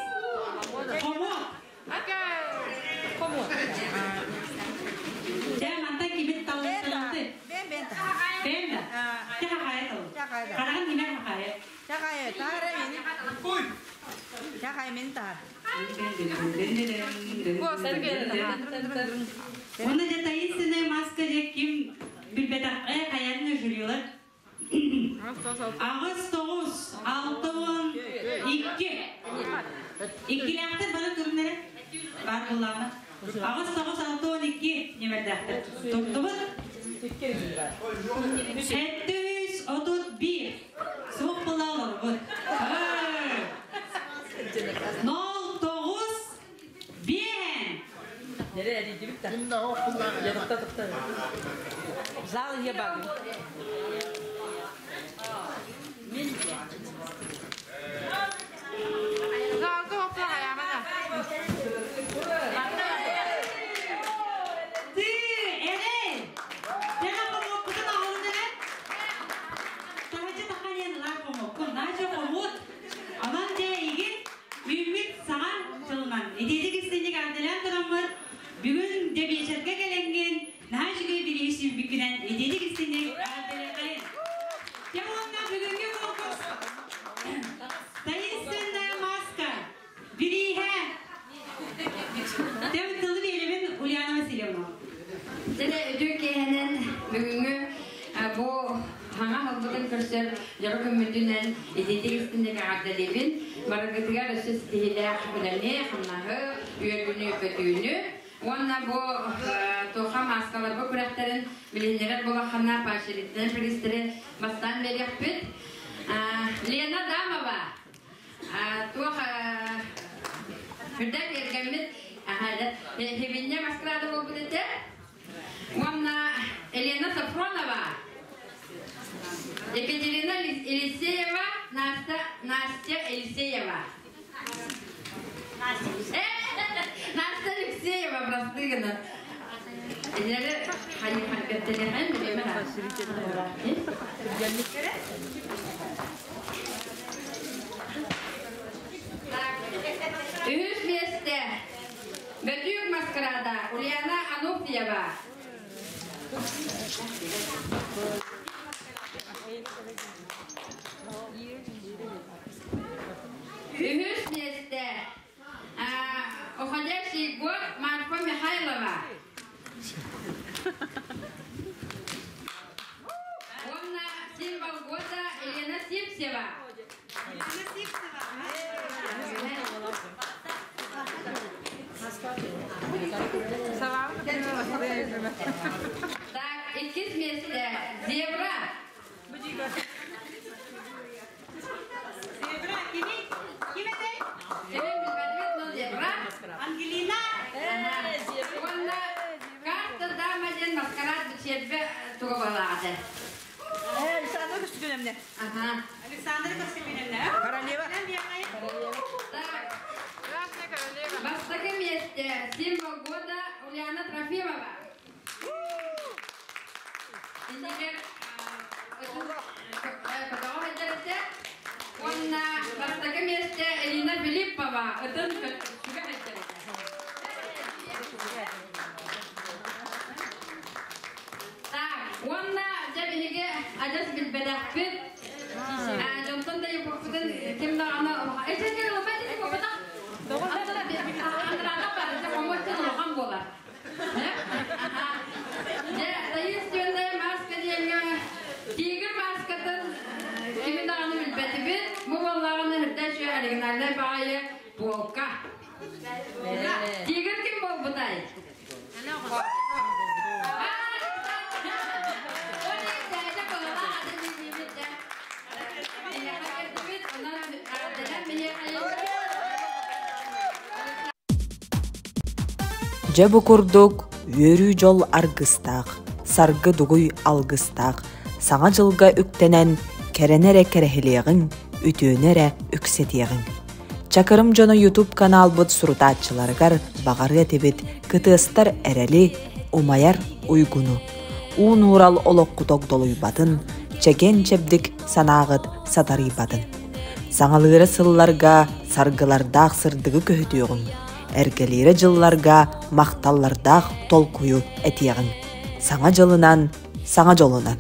Хомуок. Хомуок. Дьэ мантан кимит таллытталанты? Бэм да. Дьэ хахайа тал. Хараҕын кимэр хахайа.
Чахайа, таара мин. Чахай мин таар.
Уонна дьэ таинственная маска дьэ ким билбэтэххэ хайаан жюрилар 8 9 6 12 Иккилээхтэр бары туруннары баар буоллаҕына 8 9 6 12 ньэмэрдээхтэр турдубут 731 суох була олорбут 0 9 5
Зал ие бар.
Ты, эрэй! Тэҕэ хомуоппутун оҕолун эрэ? Таһыччы таханиан ылар хомуоккун. Наача хомуут. Онон дьэ игин үүммүт саҥа дьылынан итиитик истинник аадалаан тураммыт бүгүн дьэ биэчэргэ кэлэҥҥин наһаа үчүгэй билии сүүйбүккүнэн итиитик истинник аадалыахайын. Дьэ уонна бүгүҥҥү конкурс Таинственная маска бирииһэ Тэм тылы биэрэбин Ульяна Васильевна.
Дьэ үтүө киэһэнэн бүгүҥҥү бу хаҥа ылбытын көрсөр дьоро күммүтүнэн итиитик истинник эҕэрдэлиибин. Барыгытыгар өссө ситиһиилээх үлэни, хамнаһы, үөрүүнү, көтүүнү уонна бу туха мааскаларга күрэхтэрин билиһиннэрэр буолаххына поощрительнай призтери бастаан биэриэхпит. Лена Дамова туох үрдэх эргэммит хибинньэ маскарада буолбут этэ. Уонна Елена Сафронова, Екатерина Елисеева, Настя, Настя Елисеева. Настя Алексеева, простыгына. Эллери хайы Үһүс миэстэ Бөтүүк маскарада Ульяна Ануфриева. Үһүс миэстэ Уходящий год Марфа Михайлова. Уонна символ года Елена Сивцева.
Елена Сивцева.
Так, иккис миэстэ Зебра. миэстэ.
Александра Көстүкүнэмнэ.
Ага.
Александра Көстүкүнэмнэ.
Королева.
Так. Бастакы миэстэ символ года Ульяна Трофимова. Иннигэр көтөҕө сылдьар Уонна бастакы миэстэ Элина Филиппова ытын сүгэ сылдьар Так, уонна дьэ биһиги адьас билбэтэхпит. Дьонтон да юппутун ким даҕаны эчэкэ ылбат ити копатах. Андрата барыта хомуоччун улахан буолар. Дьэ, таинственная маска диэҥҥэ тигр маскатын кими даҕаны билбэтибит. Бу буоллаҕына үрдэ үчүгэй оригинальнай баҕайы полка. Тигр ким буолбутай?
Дьэ бу курдук үөрүү-дьол аргыстаах, саргы-дугуй алгыстаах Саҥа дьылга үктэнэн кэрэни эрэ кэрэһилиэҕиҥ, үтүөнү эрэ үксэтиэҕиҥ. Чакырым дьоно YouTube каналбыт сурутааччыларыгар баҕарыа этибит кытыастар эрэли, умайар уйгуну. Уу нуурал олоххут огдолуйбатын, чэгиэн-чэбдик санааҕыт сатарыйбатын. Саҥалыыра сылларга саргылардаах сырдыгы көһүтүөҕүҥ, эргэлиирэ дьылларга махталлардаах толкуйу этиэҕиҥ. Саҥа дьылынан, саҥа дьолунан!